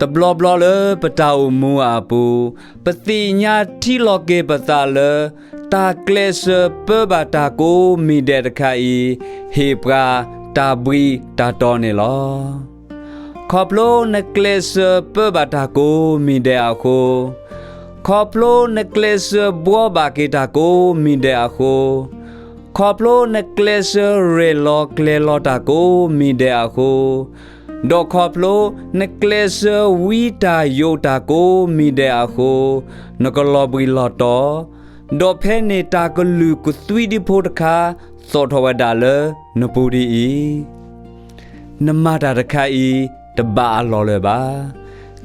တဘျီဘျီလၢပတၢ်အိၣ်မူအပူၤ, ပသ့ၣ်ညါထံလီၤက့ၤပသးလၢ တၢ်ကျဲးစၢးပၢဘၣ်တၢ်ကိးမံၤဒဲးတခါအံၤ ဟ့ၣ်ပှၤတၢ်ဘှံးတၢ်တီန့ၣ်လီၤ. ခီဖျိနကျဲးစၢးပၢဘၣ်တၢ်ကိးမံၤဒဲးအဃိ, ခီဖျိနကျဲးစၢးဘှီဘၣ်က့ၤတၢ်ကိးမံၤဒဲးအဃိ, ခီဖျိနကျဲးစၢးရဲၣ်လီၤကျဲၤလီၤတၢ်ကိးမံၤဒဲးအဃိ, ဒီးခီဖျိနကျဲးစၢးဝံတၢ်ယိးတၢ်ကိးမံၤဒဲးအဃိ, နကလီၤဘှံးလီၤတီၤ, ဒီးဖဲန့ၣ်တၢ်ကလုၢ်ကသွံဒံဖိတခါ သီၣ်ထီၣ်ဝဲဒၣ်လၢနပူၤဒ်အံၤ, နမၤတၢ်တခါအံၤ တဘၣ်အလီၢ်လၢၤဘၣ်.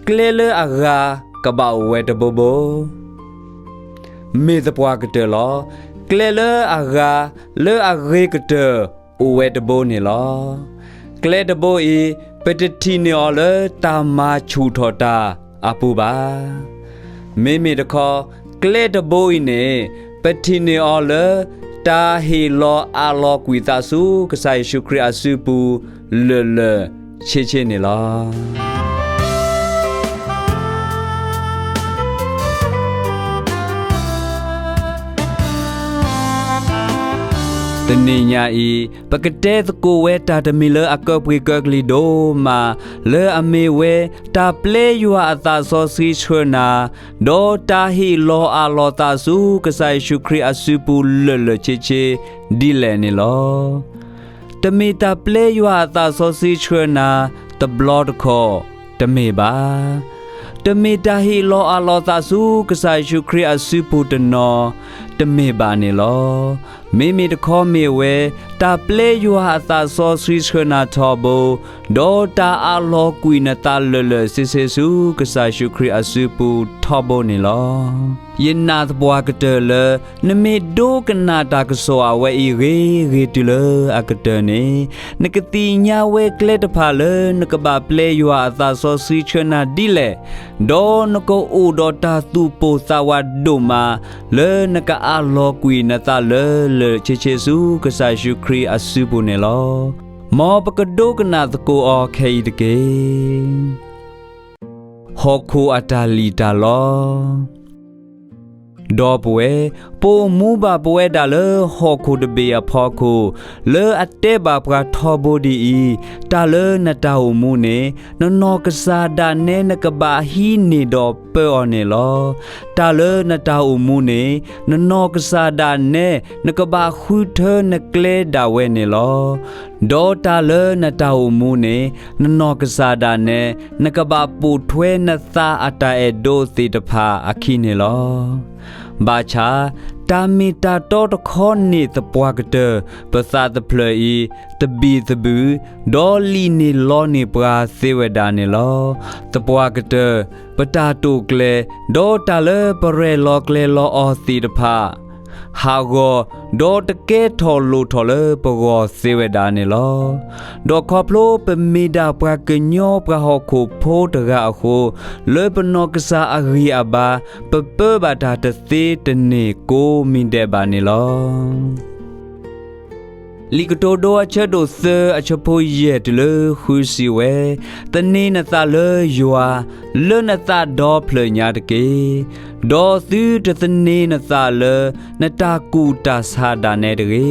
ကျဲလၢအဂၤကဘၣ်အိၣ်ဝဲတဘိဘိ မ့ၢ်သပှၢ်ကတၢၢ်လီၤ. ကျဲလၢအဂၤလၢအဂ့ၤကတၢၢ်အိၣ်ဝဲတဘိန့ၣ်လီၤ. ကျဲတဘိအံၤ ပတထံၣ်န့ၢ်အီၤလၢတၢ်မၤဆူၣ်ထီၣ်တၢ်အပူၤဘၣ်. မ့မ့ၢ်တခီ ကျဲတဘိအံၤန့ၣ် ပထံၣ်န့ၢ်အီၤလၢ တၢ်ဟ့ၣ်လီၤအးလီၤကွံာ်သးဆူကစၢ်ယ့ၣ်ၡူးခရံာ်အစုပူၤ လၢာ်လၢာ်ဆ့ဆ့န့ၣ်လီၤ. တနံၤညါအံၤ ပကတဲသကိးဝဲတၢ်တမံၤလၢအကၢပှ့ၤကၢကလံၤဒိၣ်မး လၢအမ့ၢ်ဝဲ တၢ်ပျဲယွၤအသးစီဆှံဆှၢနၤ, ဒီးတၢ်ဟ့ၣ်လီၤအးလီၤသးဆူကစၢ်ယ့ၣ်ၡူးခရံာ်အစုပူၤလၢာ်လၢာ်ဆ့ဆ့ဒ်လဲၣ်န့ၣ်လီၤ. တမ့ၢ်တၢ်ပျဲယွၤအသးစီဆှံဆှၢနၤတဘျီတခီၣ်တမ့ၢ်ဘၣ်. တမ့ၢ်တၢ်ဟ့ၣ်လီၤအးလီၤသးဆူကစၢ်ယ့ၣ်ၡူးခရံာ်အစုပူၤတနီၤတမ့ၢ်ဘၣ်န့ၣ်လီၤ. မ့မ့ၢ်တခီမ့ၢ်ဝဲ တၢ်ပျဲယွၤအသးစီဆှံဆှၢနၤထီဘိ, ဒီးတၢ်အးလီၤကွံာ်နသးလၢာ်လၢာ်ဆ့ဆ့ဆူကစၢ်ယ့ၣ်ၡူးခရံာ်အစုပူၤထီဘိန့ၣ်လီၤ. ယနာ်သပှၢ်ကတၢၢ်လၢ နမ့ၢ်ဒိကနၣ်တၢ်ကစီၣ်အဝဲအံၤဂ့ၤဂ့ၤတုၤလၢအကတၢၢ်န့ၣ်, နကသ့ၣ်ညါဝဲကျဲတဖၣ်လၢနကဘၣ်ပျဲယွၤအသးစီဆှံဆှၢနၤဒ်လဲၣ်, ဒီးနကအိၣ်ဒီးတၢ်သူၣ်ပိၢ်သးဝးဒိၣ်မး လၢနကအးလီၤကွံာ်နသးလၢာ်လၢာ်ဆ့ဆ့ဆူကစၢ်ယ့ၣ်ၡူးခရံာ်အစုပူၤန့ၣ်လီၤ. မ်ပကဒိကနၣ်သကိးအီၤခဲအံၤတက့ၢ်. ဟီၣ်ခိၣ်အတၢ်လံၣ်တၢ်လီ. ဒီပုၢ်ဝဲၢ်, ပအိၣ်မူဘၣ်ပဝဲဒၣ်လၢဟီၣ်ခိၣ်တဘ့ၣ်အဖီခိၣ်, လၢအတဲဘၣ်ပှၤထီဘိဒ်အံၤ, တၢ်လၢနတၢ်အိၣ်မူန့ၣ် နနီၢ်ကစၢ်ဒၣ်နဲနကဘၣ်ဟံးန့ၢ်ဒီးပၢအီၤန့ၣ်လီၤ. တၢ်လၢနတၢ်အိၣ်မူန့ၣ် နနီၢ်ကစၢ်ဒၣ်နဲ နကဘၣ်ဃုထၢနကျဲဒၣ်ဝဲန့ၣ်လီၤ. ဒီးတၢ်လၢနတၢ်အိၣ်မူန့ၣ် နနီၢ်ကစၢ်ဒၣ်နဲ နကဘၣ်ပိာ်ထွဲနသးအတၢ်အဲၣ်ဒိးသ့ၣ်တဖၣ်အခံန့ၣ်လီၤ. ဘၣ်ဆၣ် တၢ်မ့ၢ်တၢ်တီတခီန့ၣ်သပှၢ်ကတၢၢ် ပသးတဖျၢၣ်အံၤ တဘံၣ်တဘုၣ်, ဒီးလံၣ်န့ၢ်လီန့ၢ်ပှၤသ့ဝဲဒၣ်န့ၣ်လီၤ. သပှၢ်ကတၢၢ် ပတၢ်တိာ်ကျဲၤ, ဒီးတၢ်လၢပရဲၣ်လီၤကျဲၤလီၤအီၤသ့ၣ်တဖၣ် ဟးဂီၤ, ဒီးတကဲထီၣ်လိၣ်ထီၣ်လၢပဂီၢ်သ့ဝဲဒၣ်န့ၣ်လီၤ. ဒီးခီဖျိပမ့ၢ်ဒၣ်ပှၤကညီပှၤဟီၣ်ခိၣ်ဖိတဂၤအဃိ, လၢပနီၢ်ကစၢ်အဂံၢ်အဘါ ပပၢဘၣ်တၢ်တသ့တန့ၢ်ကိးမံၤဒဲးဘၣ်န့ၣ်လီၤ. လံာ်ကတိၤဒိအဆၢဒိၣ်သၢအဆၢဖိယဲၢ်တုၤလၢဃုစံးဝဲ, သန့ၤနသးလၢယွၤ လၢနသးဒီဖျၢၣ်ညါတက့ၢ်. ဒီးသုတသန့ၤနသးလၢ နတၢ်ကူၣ်တၢ်ဆးဒၣ်နဲတဂ့ၤ.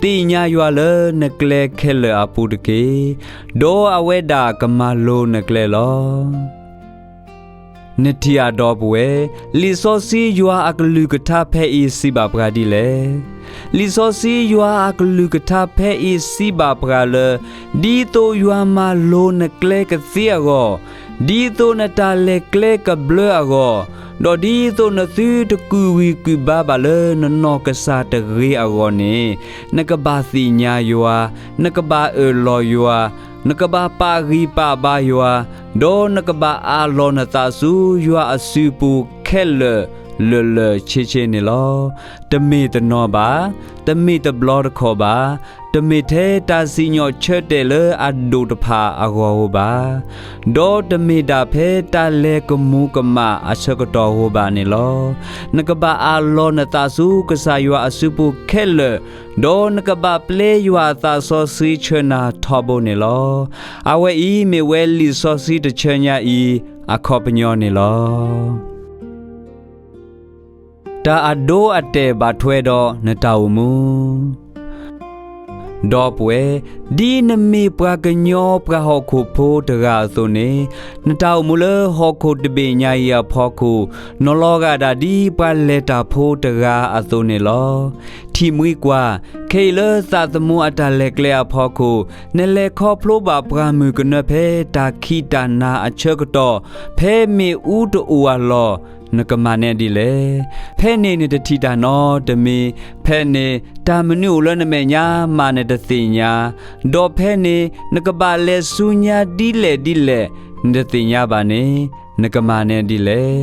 သ့ၣ်ညါယွၤလၢနကျဲခဲလၢာ်အပူၤတက့ၢ်. ဒီးအဝဲဒၣ်ကမၤလိနကျဲလီၤ. နထံၣ်ဧါဒီပုၢ်ဝဲၢ်, လံာ်စီဆှံယွၤအကလုၢ်ကထါဖဲအံၤစံးဘၣ်ပှၤဒ်လဲၣ်. လံာ်စီဆှံယွၤအကလုၢ်ကထါဖဲအံၤစံးဘၣ်ပှၤလၢ ဒ်သိးယွၤမၤလိနကျဲကသ့အဂီၢ်, ဒ်သိးနတၢ်လဲၤကျဲကဘျၢအဂီၢ်, ဒီးဒ်သိးနသုတကူၣ်ဂံၢ်ကူၣ်ဘါဘၣ်လၢနနီၢ်ကစၢ်တဂ့ၤအဂီၢ်န့ၣ်, နကဘၣ်သ့ၣ်ညါယွၤ, နကဘၣ်အၢၣ်လီၤယွၤ, နကဘၣ်ပာ်ဂံၢ်ပာ်ဘါယွၤ, ဒီးနကဘၣ်အးလီၤနသးဆူယွၤအစုပူၤခဲလၢာ်လၢာ်လၢာ်ဆ့ဆ့န့ၣ်လီၤ. တမ့ၢ်တနီၤဘၣ်, တမ့ၢ်တဘျီတခီၣ်ဘၣ်, တမ့ၢ်ထဲတၢ်စံၣ်ညီၣ်ဆၢတဲာ်လၢအဒိၣ်တဖၣ်အဂီၢ်ဧိၤဘၣ်, ဒီးတမ့ၢ်ဒၣ်ဖဲတၢ်လဲၤကမူၤကမၣ်အဆၢကတီၢ်ဧိၤဘၣ်န့ၣ်လီၤ. နကဘၣ်အးလီၤနသးဆူကစၢ်ယွၤအစုပူၤခဲလၢာ်, ဒီးနကဘၣ်ပျဲယွၤအသးစီဆှံဆၢနၤထီဘိန့ၣ်လီၤ. အဝဲအံၤမ့ၢ်ဝဲလံာ်စီဆှံတဆၢညါအံၤအခီပညီန့ၣ်လီၤ. တၢ်အဒိအတဲာ်ဘၣ်ထွဲဒီးနတၢ်အိၣ်မူ ဒီပုၢ်ဝဲၢ်, ဒ်နမ့ၢ်ပှၤကညီပှၤဟီၣ်ခိၣ်ဖိတဂၤအသိးန့ၣ်, နတၢ်အိၣ်မူလၢဟီၣ်ခိၣ်တဘ့ၣ်ညါအံၤအဖီခိၣ်, နီၤလီၤဂာ်ဒၣ်ဒ်ပှၤလဲၤတၢ်ဖိတဂၤအသိးန့ၣ်လီၤ. ထံၣ်မှံကွၢ်, ခဲအံၤလၢသးသမူအတၢ်လဲၤကျဲအဖီခိၣ်, နလဲၤခီဖျိဘၣ်ပှၤမုၣ်ကနၢဖဲတၢ်ခံးတၢ်နၤအဆၢကတီၢ်, ဖဲမ့ၣ်အူတအိၣ်အလီၢ်, နကမၤန့ၢ်ဒ်လဲၣ်. ဖဲန့ၣ်နတထံၣ်တၢ်နီတမံၤ, ဖဲန့ၣ်တၢ်မနုၤအိၣ်လၢနမဲာ်ညါမးနတသ့ၣ်ညါ, ဒီးဖဲန့ၣ်နကဘၣ်လဲၤဆူညါဒ်လဲၣ်ဒ်လဲၣ်, နတသ့ၣ်ညါဘၣ်န့ၣ်, နကမၤန့ၢ်ဒ်လဲၣ်.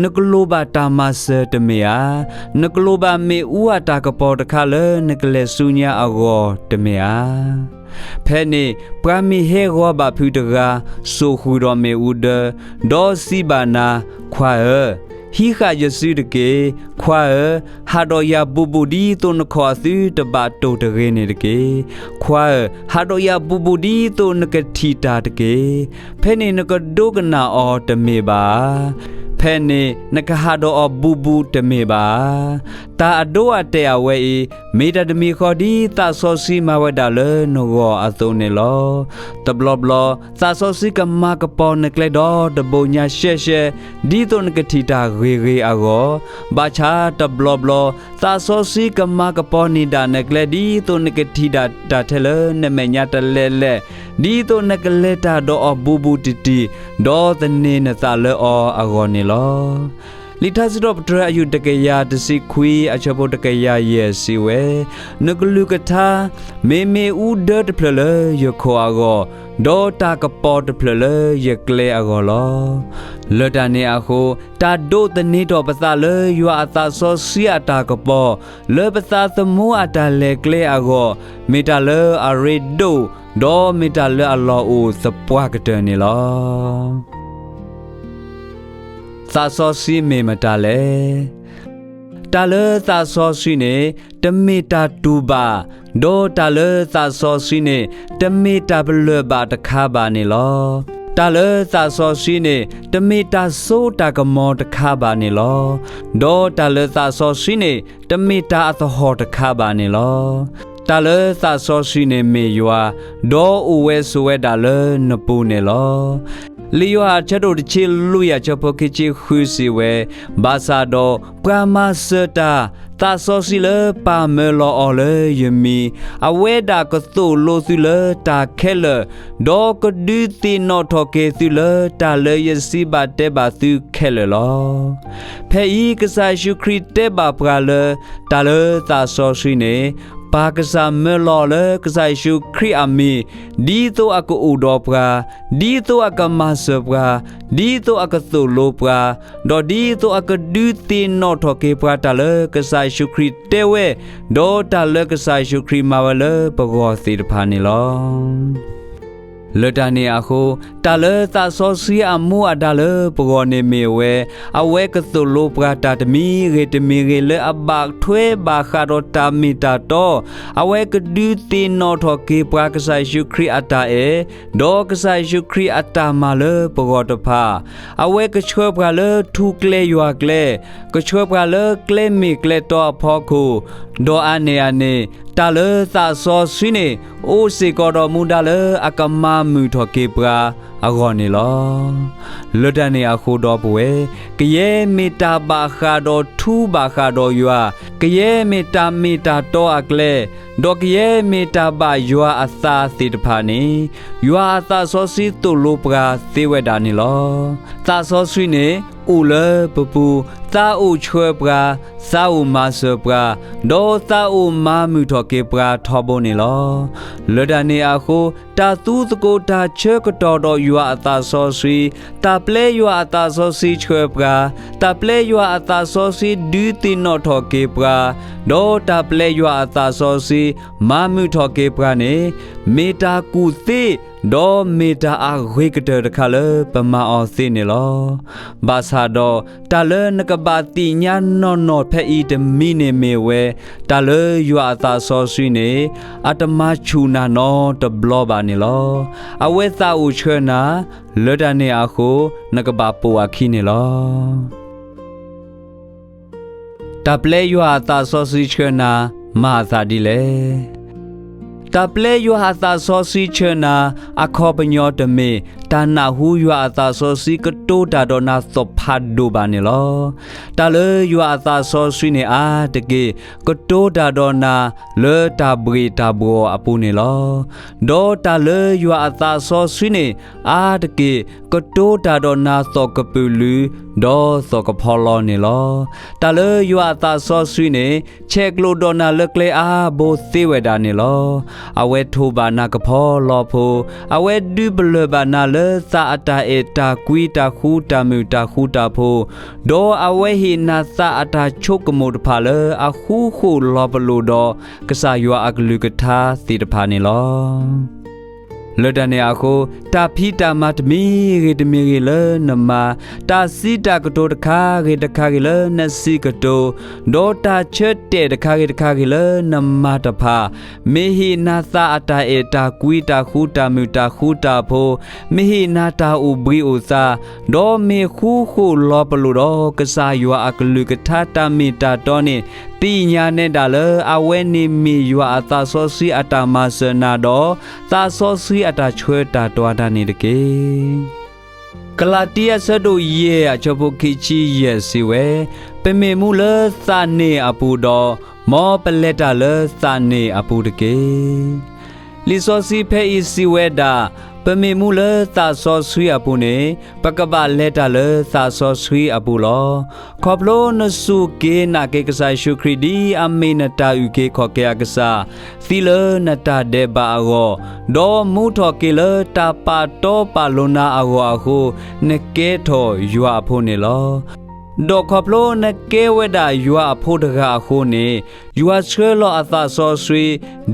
နကလိၣ်ဘၣ်တၢ်မၤစၢၤတမ့ၢ်ဧါ. နကလိၣ်ဘၣ်မ့ၣ်အူအတၢ်ကပီၤတခါလၢနကလဲၤဆူညါအဂီၢ်တမ့ၢ်ဧါ. ဖဲန့ၣ်ပှၤမ့ၢ်ဟဲဂီၤဘၣ်ဖုးတဂၤ, စိာ်ဃုာ်ဒီးမ့ၣ်အူဒၢ, ဒီးစံးဘၣ်နၤ, ခွါဧၢ, ဟံးဃာ်ယစုတက့ၢ်. ခွါဧၢ, ဟးဒီးယၤဘူးဘူးဒ်သိးနခီၣ်အသုတဘၣ်တိၢ်တဂ့ၤန့ၣ်တက့ၢ်. ခွါဧၢ, ဟးဒီးယၤဘူးဘူးဒ်သိးနကထံၣ်တၢ်တက့ၢ်. ဖဲန့ၣ်နကဒိကနၣ်အီၤတမ့ၢ်ဘၣ်ဧါ. ဖဲန့ၣ်နကဟးဒီးအီၤဘူးဘူးတမ့ၢ်ဘၣ်ဧါ. တၢ်အဒိအတဲာ်အဝဲအံၤ, မ့ၢ်တၢ်တမံၤဃီဒ်သးစီဆှံမၤဝဲဒၣ်လၢနဂီၢ်အသိးန့ၣ်လီၤ. တဘျီဘျီ, သးစီဆှံကမၤကပီၤနကျဲဒီတဘိညါရှဲရှဲ, ဒ်သိးနကထံၣ်တၢ်ဂ့ၤဂ့ၤအဂီၢ်, ဘၣ်ဆၣ်တဘျီဘျီ, သးစီဆှံကမၤကပီၤန့ၢ်ဒၣ်နကျဲဒ်သိးနကထံၣ်ဒၣ်တၢ်ထဲလၢနမဲာ်ညါတလဲလဲၣ်, ဒ်သိးနကလဲၤတၢ်ဒီးအီၤဘူးဘူးတံၢ်တံၢ်, ဒီးသန့ၤနသးလၢအီၤအဂီၢ်န့ၣ်လီၤ. လံာ်ထါစံးထီၣ်ပတြၢၤအယူၢ်တကယၤတဆံခွံအဆၢဖိတကယၤယဲၢ်စံးဝဲ, နကလုၢ်ကထါ, မ့ၢ်မ့ၣ်အူဒၢတဖျၢၣ်လၢယခိၣ်အဂီၢ်, ဒီးတၢ်ကပီၤတဖျၢၣ်လၢယကျဲအဂီၢ်လီၤ. လၢတၢ်န့ၣ်အဃိ, တၢ်ဒိးသန့ၤထီၣ်ပသးလၢယွၤအသးစီဆှံအတၢ်ကပီၤ, လၢပသးသမူအတၢ်လဲၤကျဲအဂီၢ်, မ့ၢ်တၢ်လၢအရ့ဒိၣ်, ဒီးမ့ၢ်တၢ်လၢအလီၢ်အိၣ်သပှၢ်ကတၢၢ်န့ၣ်လီၤ. သးစီဆှံမ့ၢ်မတၤလဲၣ်. တၢ်လၢသးစီဆှံန့ၣ်, တမ့ၢ်တၢ်တူၢ်ဘၣ်, ဒီးတၢ်လၢသးစီဆှံန့ၣ်, တမ့ၢ်တၢ်ပလၢၢ်ဘၣ်တခါဘၣ်န့ၣ်လီၤ. တၢ်လၢသးစီဆှံန့ၣ်, တမ့ၢ်တၢ်စိတၢ်ကမီၤတခါဘၣ်န့ၣ်လီၤ. ဒီးတၢ်လၢသးစီဆှံန့ၣ်, တမ့ၢ်တၢ်အသဟီၣ်တခါဘၣ်န့ၣ်လီၤ. တၢ်လၢသးစီဆှံန့ၣ်မ့ၢ်ယွၤ, ဒီးအိၣ်ဝဲဆိးဝဲဒၣ်လၢနပူၤန့ၣ်လီၤ. လံာ်ယိၤဟၣ်အဆၢဒိၣ်တဆံလွံၢ်အဆၢဖိခံဆံဃုစံးဝဲ, ဘၣ်ဆၣ်ဒီး, ပှၤမၤစၢၤတၢ်, သးစီဆှံလၢပၢ်မၢလီၤအီၤလၢယမံၤ, အဝဲဒၣ်ကသိၣ်လိသုလၢတၢ်ခဲလၢာ်, ဒီးကဒုးသ့ၣ်နီၣ်ထီၣ်က့ၤသုလၢတၢ်လၢယစံးဘၣ်တဲဘၣ်သုခဲလၢာ်လီၤ. ဖဲအံၤကစၢ်ယ့ၣ်ၡူးခရံာ်တဲဘၣ်ပှၤလၢ တၢ်လၢသးစီဆှံန့ၣ်, ပၢ်ကစၢ်မၢလီၤအီၤလၢကစၢ်ယ့ၣ်ၡူးခရံာ်အမံၤ, ဒ်သိးအကအိၣ်ဒီးပှၤ, ဒ်သိးအကမၤစၢၤပှၤ, ဒ်သိးအကသိၣ်လိပှၤ, ဒီးဒ်သိးအကဒုးသ့ၣ်နီၣ်ထီၣ်က့ၤပှၤတၢ်လၢကစၢ်ယ့ၣ်ၡူးခရံာ်တဲဝဲ, ဒီးတၢ်လၢကစၢ်ယ့ၣ်ၡူးခရံာ်မၤဝဲလၢပဂီၢ်သ့ၣ်တဖၣ်န့ၣ်လီၤ. လၢတၢ်န့ၣ်အဃိ, တၢ်လၢသးစီဆှံအမူအဒါလၢပဂီၢ်န့ၣ်မ့ၢ်ဝဲ, အဝဲကသိၣ်လိပှၤတၢ်တမံၤဂ့ၤတမံၤဂ့ၤလၢအဘၣ်ထွဲဘၣ်ဃးဒီးတၢ်မ့ၢ်တၢ်တီ, အဝဲကဒုးသ့ၣ်နီၣ်ထီၣ်က့ၤပှၤကစၢ်ယ့ၣ်ၡူးခရံာ်အတၢ်အဲၣ်, ဒီးကစၢ်ယ့ၣ်ၡူးခရံာ်အတၢ်မၤလၢပဂီၢ်တဖၣ်, အဝဲကဆှၢပှၤလၢထူကျဲယွၤကျဲ, ကဆှၢပှၤလၢကျဲမ့ၢ်ကျဲတီအဖီခိၣ်, ဒီးအါန့ၢ်အန့ၣ်, တၢ်လၢသးစီဆှံန့ၣ်, အိၣ်စ့ၢ်ကီးဒီးမူဒါလၢအကမၤမုာ်ထီၣ်က့ၤပှၤအဂီၢ်န့ၣ်လီၤ. လၢတၢ်န့ၣ်အဃိဒီပုၢ်ဝဲၢ်, ကယဲၢ်မ့ၢ်တၢ်ဘၣ်ဃးဒီးထူဘၣ်ဃးဒီးယွၤ, ကယဲၢ်မ့ၢ်တၢ်မ့ၢ်တၢ်တီအကျဲ, ဒီးကယဲၢ်မ့ၢ်တၢ်ဘၣ်ယွၤအသးသ့ၣ်တဖၣ်န့ၣ်, ယွၤအသးစီဆှံသိၣ်လိပှၤသ့ဝဲဒၣ်န့ၣ်လီၤ. သးစီဆှံန့ၣ်အိၣ်လၢပပူၤ, သးအိၣ်ဆှၢပှၤ, သးအိၣ်မၤစၢၤပှၤ, ဒီးသးအိၣ်မၤမုာ်ထီၣ်က့ၤပှၤထီဘိန့ၣ်လီၤ. လၢတၢ်န့ၣ်အဃိ, တၢ်သူသကိးတၢ်ဆၢကတီၢ်ဒီးယွၤအသးစီဆှံ, တၢ်ပျဲယွၤအသးစီဆှံဆှၢပှၤ, တၢ်ပျဲယွၤအသးစီဆှံဒုးသ့ၣ်နီၣ်ထီၣ်က့ၤပှၤ, ဒီးတၢ်ပျဲယွၤအသးစီဆှံ မၤမုာ်ထီၣ်က့ၤပှၤန့ၣ်, မ့ၢ်တၢ်ကူၣ်သ့, ဒီးမ့ၢ်တၢ်အဂ့ၤကတၢၢ်တခါလၢပမၤအီၤသ့န့ၣ်လီၤ. ဘၣ်ဆၣ်ဒီး, တၢ်လၢနကဘၣ်သ့ၣ်ညါနီၢ်နီၢ်ဖဲအံၤတမံၤန့ၣ်မ့ၢ်ဝဲ, တၢ်လၢယွၤအသးစီဆှံန့ၣ်, အတမၤဆူၣ်နၤနီတဘျီဘၣ်န့ၣ်လီၤ. အဝဲသးအိၣ်ဆှၢနၤ, လၢတၢ်န့ၣ်အဃိ, နကဘၣ်ပိာ်အခံန့ၣ်လီၤ. တၢ်ပျဲယွၤအသးစီဆှံဆှၢနၤ, မၤအသးဒ်လဲၣ်. တၢ်ပျဲယွၤအသးစီဆှံဆှၢနၤ, အခီပညီတမ့ၢ်, တၢ်နၢ်ဟူယွၤအသးစီဆှံကတိၤတၢ်ဒီးနၤသီၣ်ဖးဒိၣ်ဘၣ်န့ၣ်လီၤ. တၢ်လၢယွၤအသးစီဆှံန့ၣ်အါတက့ၢ်, ကတိၤတၢ်ဒီးနၤလၢတၢ်ဘှ့ၣ်တၢ်ဘှီၣ်အပူၤန့ၣ်လီၤ. ဒီးတၢ်လၢယွၤအသးစီဆှံန့ၣ်အါတက့ၢ်, ကတိၤတၢ်ဒီးနၤသီၣ်ကပုာ်လုာ်, ဒီးသီၣ်ကဖီလီၤန့ၣ်လီၤ. တၢ်လၢယွၤအသးစီဆှံန့ၣ်, ဆဲးကျိးဒီးနၤလၢကျဲအါဘိသ့ဝဲဒၣ်န့ၣ်လီၤ. အဝဲထိးဘၣ်နၤကဖီလီၤဖိ, အဝဲဒုးပလၢၢ်ဘၣ်နၤလၢသးအတၢ်အဲၣ်တၢ်ကွံတၢ်ဃူတၢ်မုာ်တၢ်ဃူတၢ်ဖိး, ဒီးအဝဲဟ့ၣ်နၤသးအတၢ်ဆိကမိၣ်တဖၣ်လၢအဃူဃီၣ်လီၤပလိာ်ဒီးကစၢ်ယွၤအကလုၢ်ကထါသ့ၣ်တဖၣ်န့ၣ်လီၤ. လၢတၢ်န့ၣ်အဃိ, တၢ်ဖံးတၢ်မၤတမံၤဂ့ၤတမံၤဂ့ၤလၢနမၤ, တၢ်စံးတၢ်ကတိၤတခါဂ့ၤတခါဂ့ၤလၢနစံးကတိၤ, ဒီးတၢ်ဆၢတဲာ်တခါဂ့ၤတခါဂ့ၤလၢနမၤတဖၣ်, မ့ၢ်ဟ့ၣ်နၤသးအတၢ်အဲၣ်တၢ်ကွံတၢ်ဃူတၢ်မုာ်တၢ်ဃူတၢ်ဖိး, မ့ၢ်ဟ့ၣ်နၤတၢ်အိၣ်ဘှံးအိၣ်သါ, ဒီးမ့ၢ်ဃူဃီၣ်လီၤပလိာ်ဒီးကစၢ်ယွၤအကလုၢ်ကထါတၢ်မ့ၢ်တၢ်တီန့ၣ်, သ့ၣ်ညါနဲဒၣ်လၢအဝဲန့ၣ်မ့ၢ်ယွၤအသးစီဆှံအတၢ်မၤစၢၤနၤဒီး သးစီဆှံအတၢ်ဆှၢတၢ်တွၤတၢ်န့ၣ်တက့ၢ်. ကလၤတံ အဆၢဒိၣ်ယဲၢ် အဆၢဖိခံဆံယဲၢ်စံးဝဲ, ပမ့ၢ်မူလၢသးန့ၣ်အပူၤဒီး, မ်ပလဲၤတၢ်လၢသးန့ၣ်အပူၤတက့ၢ်. လံာ်စီဆှံဖဲအံၤစံးဝဲဒၣ်, ပမ့ၢ်မူလၢသးစီဆှံအပူၤန့ၣ်, ပကဘၣ်လဲၤတၢ်လၢသးစီဆှံအပူၤလီၤ. ခီဖျိနစူၢ်က့ၤနာ်က့ၤကစၢ်ယ့ၣ်ၡူးခရံာ်ဒ်အမ့ၢ်နတၢ်အုၣ်က့ၤခီၣ်က့ၤအကစၢ်, သံလၢနတၢ်ဒဲးဘးအဂီၢ်, ဒီးမူထီၣ်က့ၤလၢတၢ်ပာ်တီပာ်လိၤနၤအဂီၢ်အဃိ, နကဲထီၣ်ယွၤအဖိန့ၣ်လီၤ. ဒီးခီဖျိနကဲဝဲဒၣ်ယွၤအဖိတဂၤအဃိန့ၣ်, ယွၤဆှၢလီၤအသးစီဆှံ,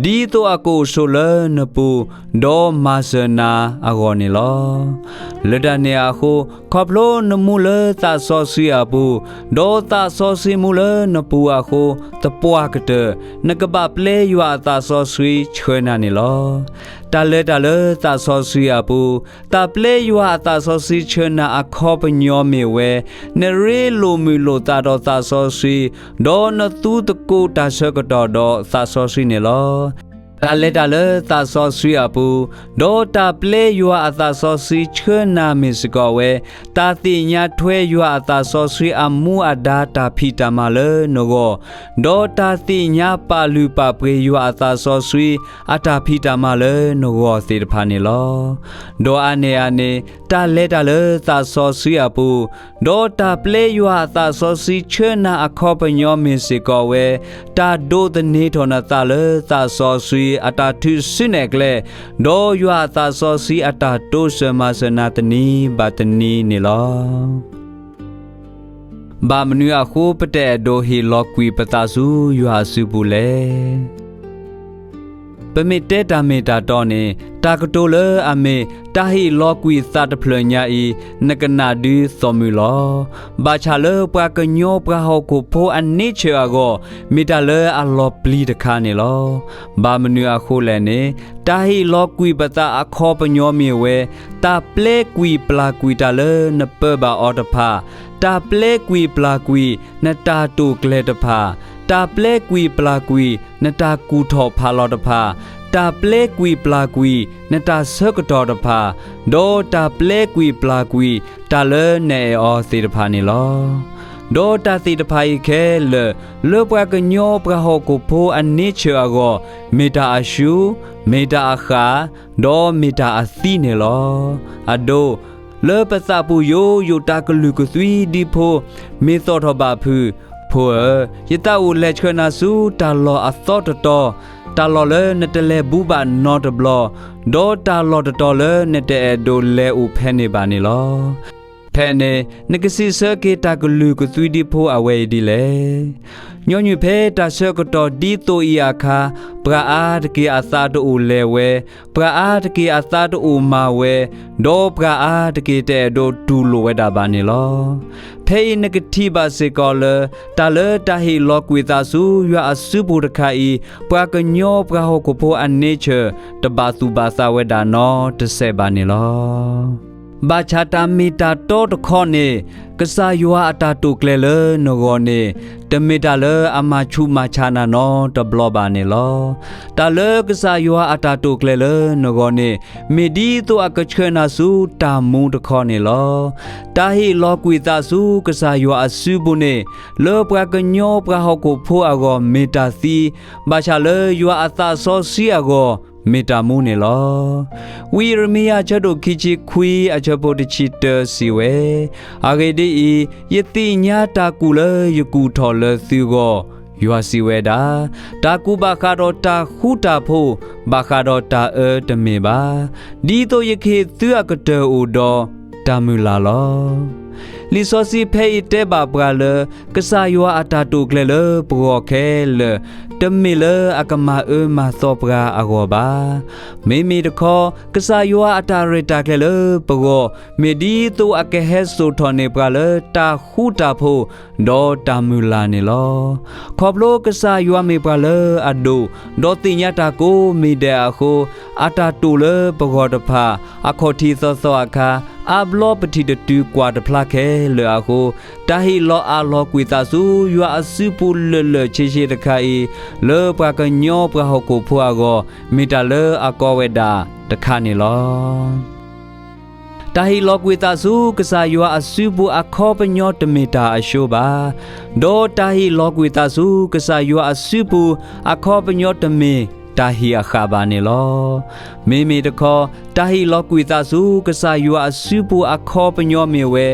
ဒ်သိးအကအိၣ်ဆိးလၢနပူၤ, ဒီးမၤစၢၤနၤအဂီၢ်န့ၣ်လီၤ. လၢတၢ်န့ၣ်အဃိ, ခီဖျိနမူလၢသးစီဆှံအပူၤ, ဒီးသးစီဆှံမူလၢနပူၤအဃိ, သပှၢ်ကတၢၢ်, နကဘၣ်ပျဲယွၤအသးစီဆှံဆှၢနၤန့ၣ်လီၤ. တၢ်လဲၤတၢ်လၢသးစီဆှံအပူၤ, တၢ်ပျဲယွၤအသးစီဆှံဆှၢနၤအခီပညီမ့ၢ်ဝဲ, နရ့လိာ်မုာ်လိာ်သးဒီးသးစီဆှံ, ဒီးနသူသကိးတၢ်ဆၢကတီၢ်ဒီးသးစီဆှံန့ၣ်လီၤ. တၢ်လဲၤတၢ်လၢသးစီဆှံအပူၤ, ဒီးတၢ်ပျဲယွၤအသးစီဆှံဆှၢနၤမ့ၢ်စ့ၢ်ကီးဝဲ, တၢ်သ့ၣ်ညါထွဲယွၤအသးစီဆှံအမူအဒါတၢ်ဖံးတၢ်မၤလၢနဂီၢ်, ဒီးတၢ်သ့ၣ်ညါပာ်လုၢ်ပာ်ပှ့ၤယွၤအသးစီဆှံအတၢ်ဖံးတၢ်မၤလၢနဂီၢ်သ့ၣ်တဖၣ်န့ၣ်လီၤ. ဒီးအါန့ၢ်အန့ၣ်, တၢ်လဲၤတၢ်လၢသးစီဆှံအပူၤ, ဒီးတၢ်ပျဲယွၤအသးစီဆှံဆှၢနၤအခီပညီမ့ၢ်စ့ၢ်ကီးဝဲ, တၢ်ဒိးသန့ၤထီၣ်နသးလၢသးစီဆှံအတၢ်ထုးစုနဲၣ်ကျဲ, ဒီးယွၤအသးစီဆှံအတၢ်တိစၢၤမၤစၢၤနၤတနံၤဘၣ်တနံၤန့ၣ်လီၤ. ဘၣ်မနုၤအဃိပတအဲၣ်ဒိးဟ့ၣ်လီၤကွံာ်ပသးဆူယွၤအစုပူၤလဲၣ်. ပမ့ၢ်တဲတၢ်မ့ၢ်တၢ်တီန့ၣ်, တၢ်ကတိၤလၢအမ့ၢ်တၢ်ဟ့ၣ်လီၤကွံာ်သးတဖျၢၣ်ညါအံၤ, နကနၣ်ဒုးသီၣ်မုာ်လီၤ. ဘၣ်ဆၣ်လၢပှၤကညီပှၤဟီၣ်ခိၣ်ဖိအန့ဆၢၣ်အဂီၢ်, မ့ၢ်တၢ်လၢအလီၤပျံၤတခါန့ၣ်လီၤ. ဘၣ်မနုၤအဃိလဲၣ်န့ၣ်, တၢ်ဟ့ၣ်လီၤကွံာ်ပသးအခီပညီမ့ၢ်ဝဲ, တၢ်ပျဲကွံာ်ပျၢ်ကွံာ်တၢ်လၢနပၢၤဘၣ်အီၤတဖၣ်, တၢ်ပျဲကွံာ်ပျၢ်ကွံာ်နတၢ်တိာ်ကျဲၤတဖၣ်, တၢ်ပျဲကွံာ်ပျၢ်ကွံာ်နတၢ်ကူၣ်ထီၣ်ဖးလီၤတဖၣ်, တၢ်ပျဲကွံာ်ပျၢ်ကွံာ်နတၢ်ဆၢကတီၢ်တဖၣ်, ဒီးတၢ်ပျဲကွံာ်ပျၢ်ကွံာ်တၢ်လၢနအဲၣ်အီၤသ့ၣ်တဖၣ်န့ၣ်လီၤ. ဒီးတၢ်သ့ၣ်တဖၣ်အံၤခဲလၢာ်, လၢပှၤကညီပှၤဟီၣ်ခိၣ်ဖိအန့ဆၢၣ်အဂီၢ်, မ့ၢ်တၢ်အရှူၣ်, မ့ၢ်တၢ်အဃၣ်, ဒီးမ့ၢ်တၢ်အသံန့ၣ်လီၤ. အဒိ, လၢပသးပူၤယိာ်ယိာ်တၢ်ကလုၢ်ကသွံဒံဖိ မ့ၢ်သီၣ်ထီၣ်ဘၣ်ဖုး, ဖိဧၢ, ယသးအိၣ်လဲၤဆှၢနၤဆူတၢ်လီၢ်အသီတတီၤ, တၢ်လီၢ်လၢနတလဲၤဘူးဘၣ်နီတဘျီ, ဒီးတၢ်လီၢ်တတီၤလၢနတအဲၣ်ဒိးလဲၤအိၣ်ဖဲန့ၣ်ဘၣ်န့ၣ်လီၤ. ဖဲန့ၣ် နကစံးဆၢက့ၤတၢ်ကလုၢ်ကသွံဒံဖိအဝဲအံၤဒ်လဲၣ်. ညီနုၢ်ဖဲတၢ်ဆၢကတီၢ်ဒ်သိးအံၤအခါ, ပှၤအါတက့ၢ်အသးတအိၣ်လဲၤဝဲ, ပှၤအါတက့ၢ်အသးတအိၣ်မၤဝဲ, ဒီးပှၤအါတက့ၢ်တအဲၣ်ဒိးတူၢ်လိာ်ဝဲဒၣ်ဘၣ်န့ၣ်လီၤ. ဖဲအံၤနကထံၣ်ဘၣ်စ့ၢ်ကီးလၢ တၢ်လၢတၢ်ဟ့ၣ်လီၤကွံာ်သးဆူယွၤအစုပူၤတခါအံၤ, ပှၤကညီပှၤဟီၣ်ခိၣ်ဖိအ nature တဘၣ်သူၣ်ဘၣ်သးဝဲဒၣ်နီတစဲးဘၣ်န့ၣ်လီၤ. ဘၣ်ဆၣ်တၢ်မ့ၢ်တၢ်တီတခီန့ၣ်, ကစၢ်ယွၤအတၢ်တိာ်ကျဲၤလၢနဂီၢ်န့ၣ်, တမ့ၢ်တၢ်လၢအမၤဆူးမၤဆါနၤနီတဘျီဘၣ်န့ၣ်လီၤ. တၢ်လၢကစၢ်ယွၤအတၢ်တိာ်ကျဲၤလၢနဂီၢ်န့ၣ်, မ့ၢ်ဒ်သိးအကဆှၢနၤဆူတၢ်မူတခီန့ၣ်လီၤ. တၢ်ဟ့ၣ်လီၤကွံာ်သးဆူကစၢ်ယွၤအစုပူၤန့ၣ်, လၢပှၤကညီပှၤဟီၣ်ခိၣ်ဖိအဂီၢ်မ့ၢ်တၢ်သံ, ဘၣ်ဆၣ်လၢယွၤအသးစီဆှံအဂီၢ် မ့ၢ်တၢ်မူန့ၣ်လီၤ. ဝံယံးရမံယၤဆၢဒိၣ်ခံဆံခွံအဆၢဖိတဆံတၢစံးဝဲ, အဂ့ၢ်ဒ်အံၤ, ယသ့ၣ်ညါတၢ်ကူၣ်လၢယကူၣ်ထီၣ်လၢသုဂီၢ်, ယွၤစံးဝဲဒၣ်, တၢ်ကူၣ်ဘၣ်ဃးဒီးတၢ်ဃူတၢ်ဖိး, ဘၣ်ဃးဒီးတၢ်အၢတမ့ၢ်ဘၣ်. ဒ်သိးယကဟ့ၣ်သုအကတၢၢ်အိၣ်ဒီးတၢ်မုၢ်လၢ်လီၤ. လံာ်စီဆှံဖဲအံၤတဲဘၣ်ပှၤလၢ ကစၢ်ယွၤအတၢ်တိာ်ကျဲၤလၢပဂီၢ်ခဲလၢာ်, တမ့ၢ်လၢအကမၤအၢမၤသီပှၤအဂီၢ်ဘၣ်. မ့မ့ၢ်တခီ, ကစၢ်ယွၤအတၢ်ရဲၣ်တၢ်ကျဲၤလၢပဂီၢ်, မ့ၢ်ဒ်သိးအကဟဲစိာ်ထီၣ်န့ၢ်ပှၤလၢတၢ်ဃူတၢ်ဖိး, ဒီးတၢ်မုၢ်လၢ်န့ၣ်လီၤ. ခီဖျိကစၢ်ယွၤမ့ၢ်ပှၤလၢအဒိၣ်, ဒီးသ့ၣ်ညါတၢ်ကိးမံၤဒဲးအဃိ, အတၢ်တိာ်လၢပဂီၢ်တဖၣ်, အခီၣ်ထံးသီသီအခါ, အါဘျီပထံၣ်တတုၤကွၢ်တဖျါခဲလၢာ်အဃိ, တၢ်ဟ့ၣ်လီၤအးလီၤကွံာ်သးဆူယွၤအစုပူၤလၢာ်လၢာ်ဆ့ဆ့တခါအံၤ, လၢပှၤကညီပှၤဟီၣ်ခိၣ်ဖိအဂီၢ်, မ့ၢ်တၢ်လၢအကီဝဲဒၣ်တခါန့ၣ်လီၤ. တၢ်ဟ့ၣ်လီၤကွံာ်သးဆူကစၢ်ယွၤအစုပူၤအခီပညီတမ့ၢ်တၢ်အဆှိဘၣ်. ဒီးတၢ်ဟ့ၣ်လီၤကွံာ်သးဆူကစၢ်ယွၤအစုပူၤအခီပညီတမ့ၢ်တၢ်ဟံၣ်အဃၣ်ဘၣ်န့ၣ်လီၤ. မ့မ့ၢ်တခီ, တၢ်ဟ့ၣ်လီၤကွံာ်သးဆူကစၢ်ယွၤအစုပူၤအခီပညီမ့ၢ်ဝဲ,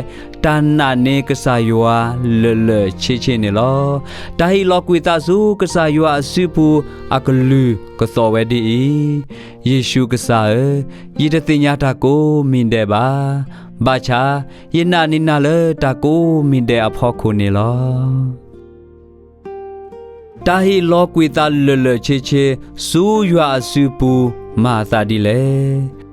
တၢ်နာ်န့ၢ်ကစၢ်ယွၤလၢာ်လၢာ်ဆ့ဆ့န့ၣ်လီၤ. တၢ်ဟ့ၣ်လီၤကွံာ်သးဆူကစၢ်ယွၤအစုပူၤအကလုၢ်ကသီၣ်ဝဲဒ်အံၤ, ယ့ၣ်ၡူးကစၢ်ဧၢ, ယတသ့ၣ်ညါတၢ်ကိးမံၤဒဲးဘၣ်. ဘၣ်ဆၣ်, ယနာ်န့ၢ်နၤလၢတၢ်ကိးမံၤဒဲးအဖီခိၣ်န့ၣ်လီၤ. တၢ်ဟ့ၣ်လီၤကွံာ်သးလၢာ်လၢာ်ဆ့ဆ့ ဆူယွၤအစုပူၤမၤအသးဒ်လဲၣ်.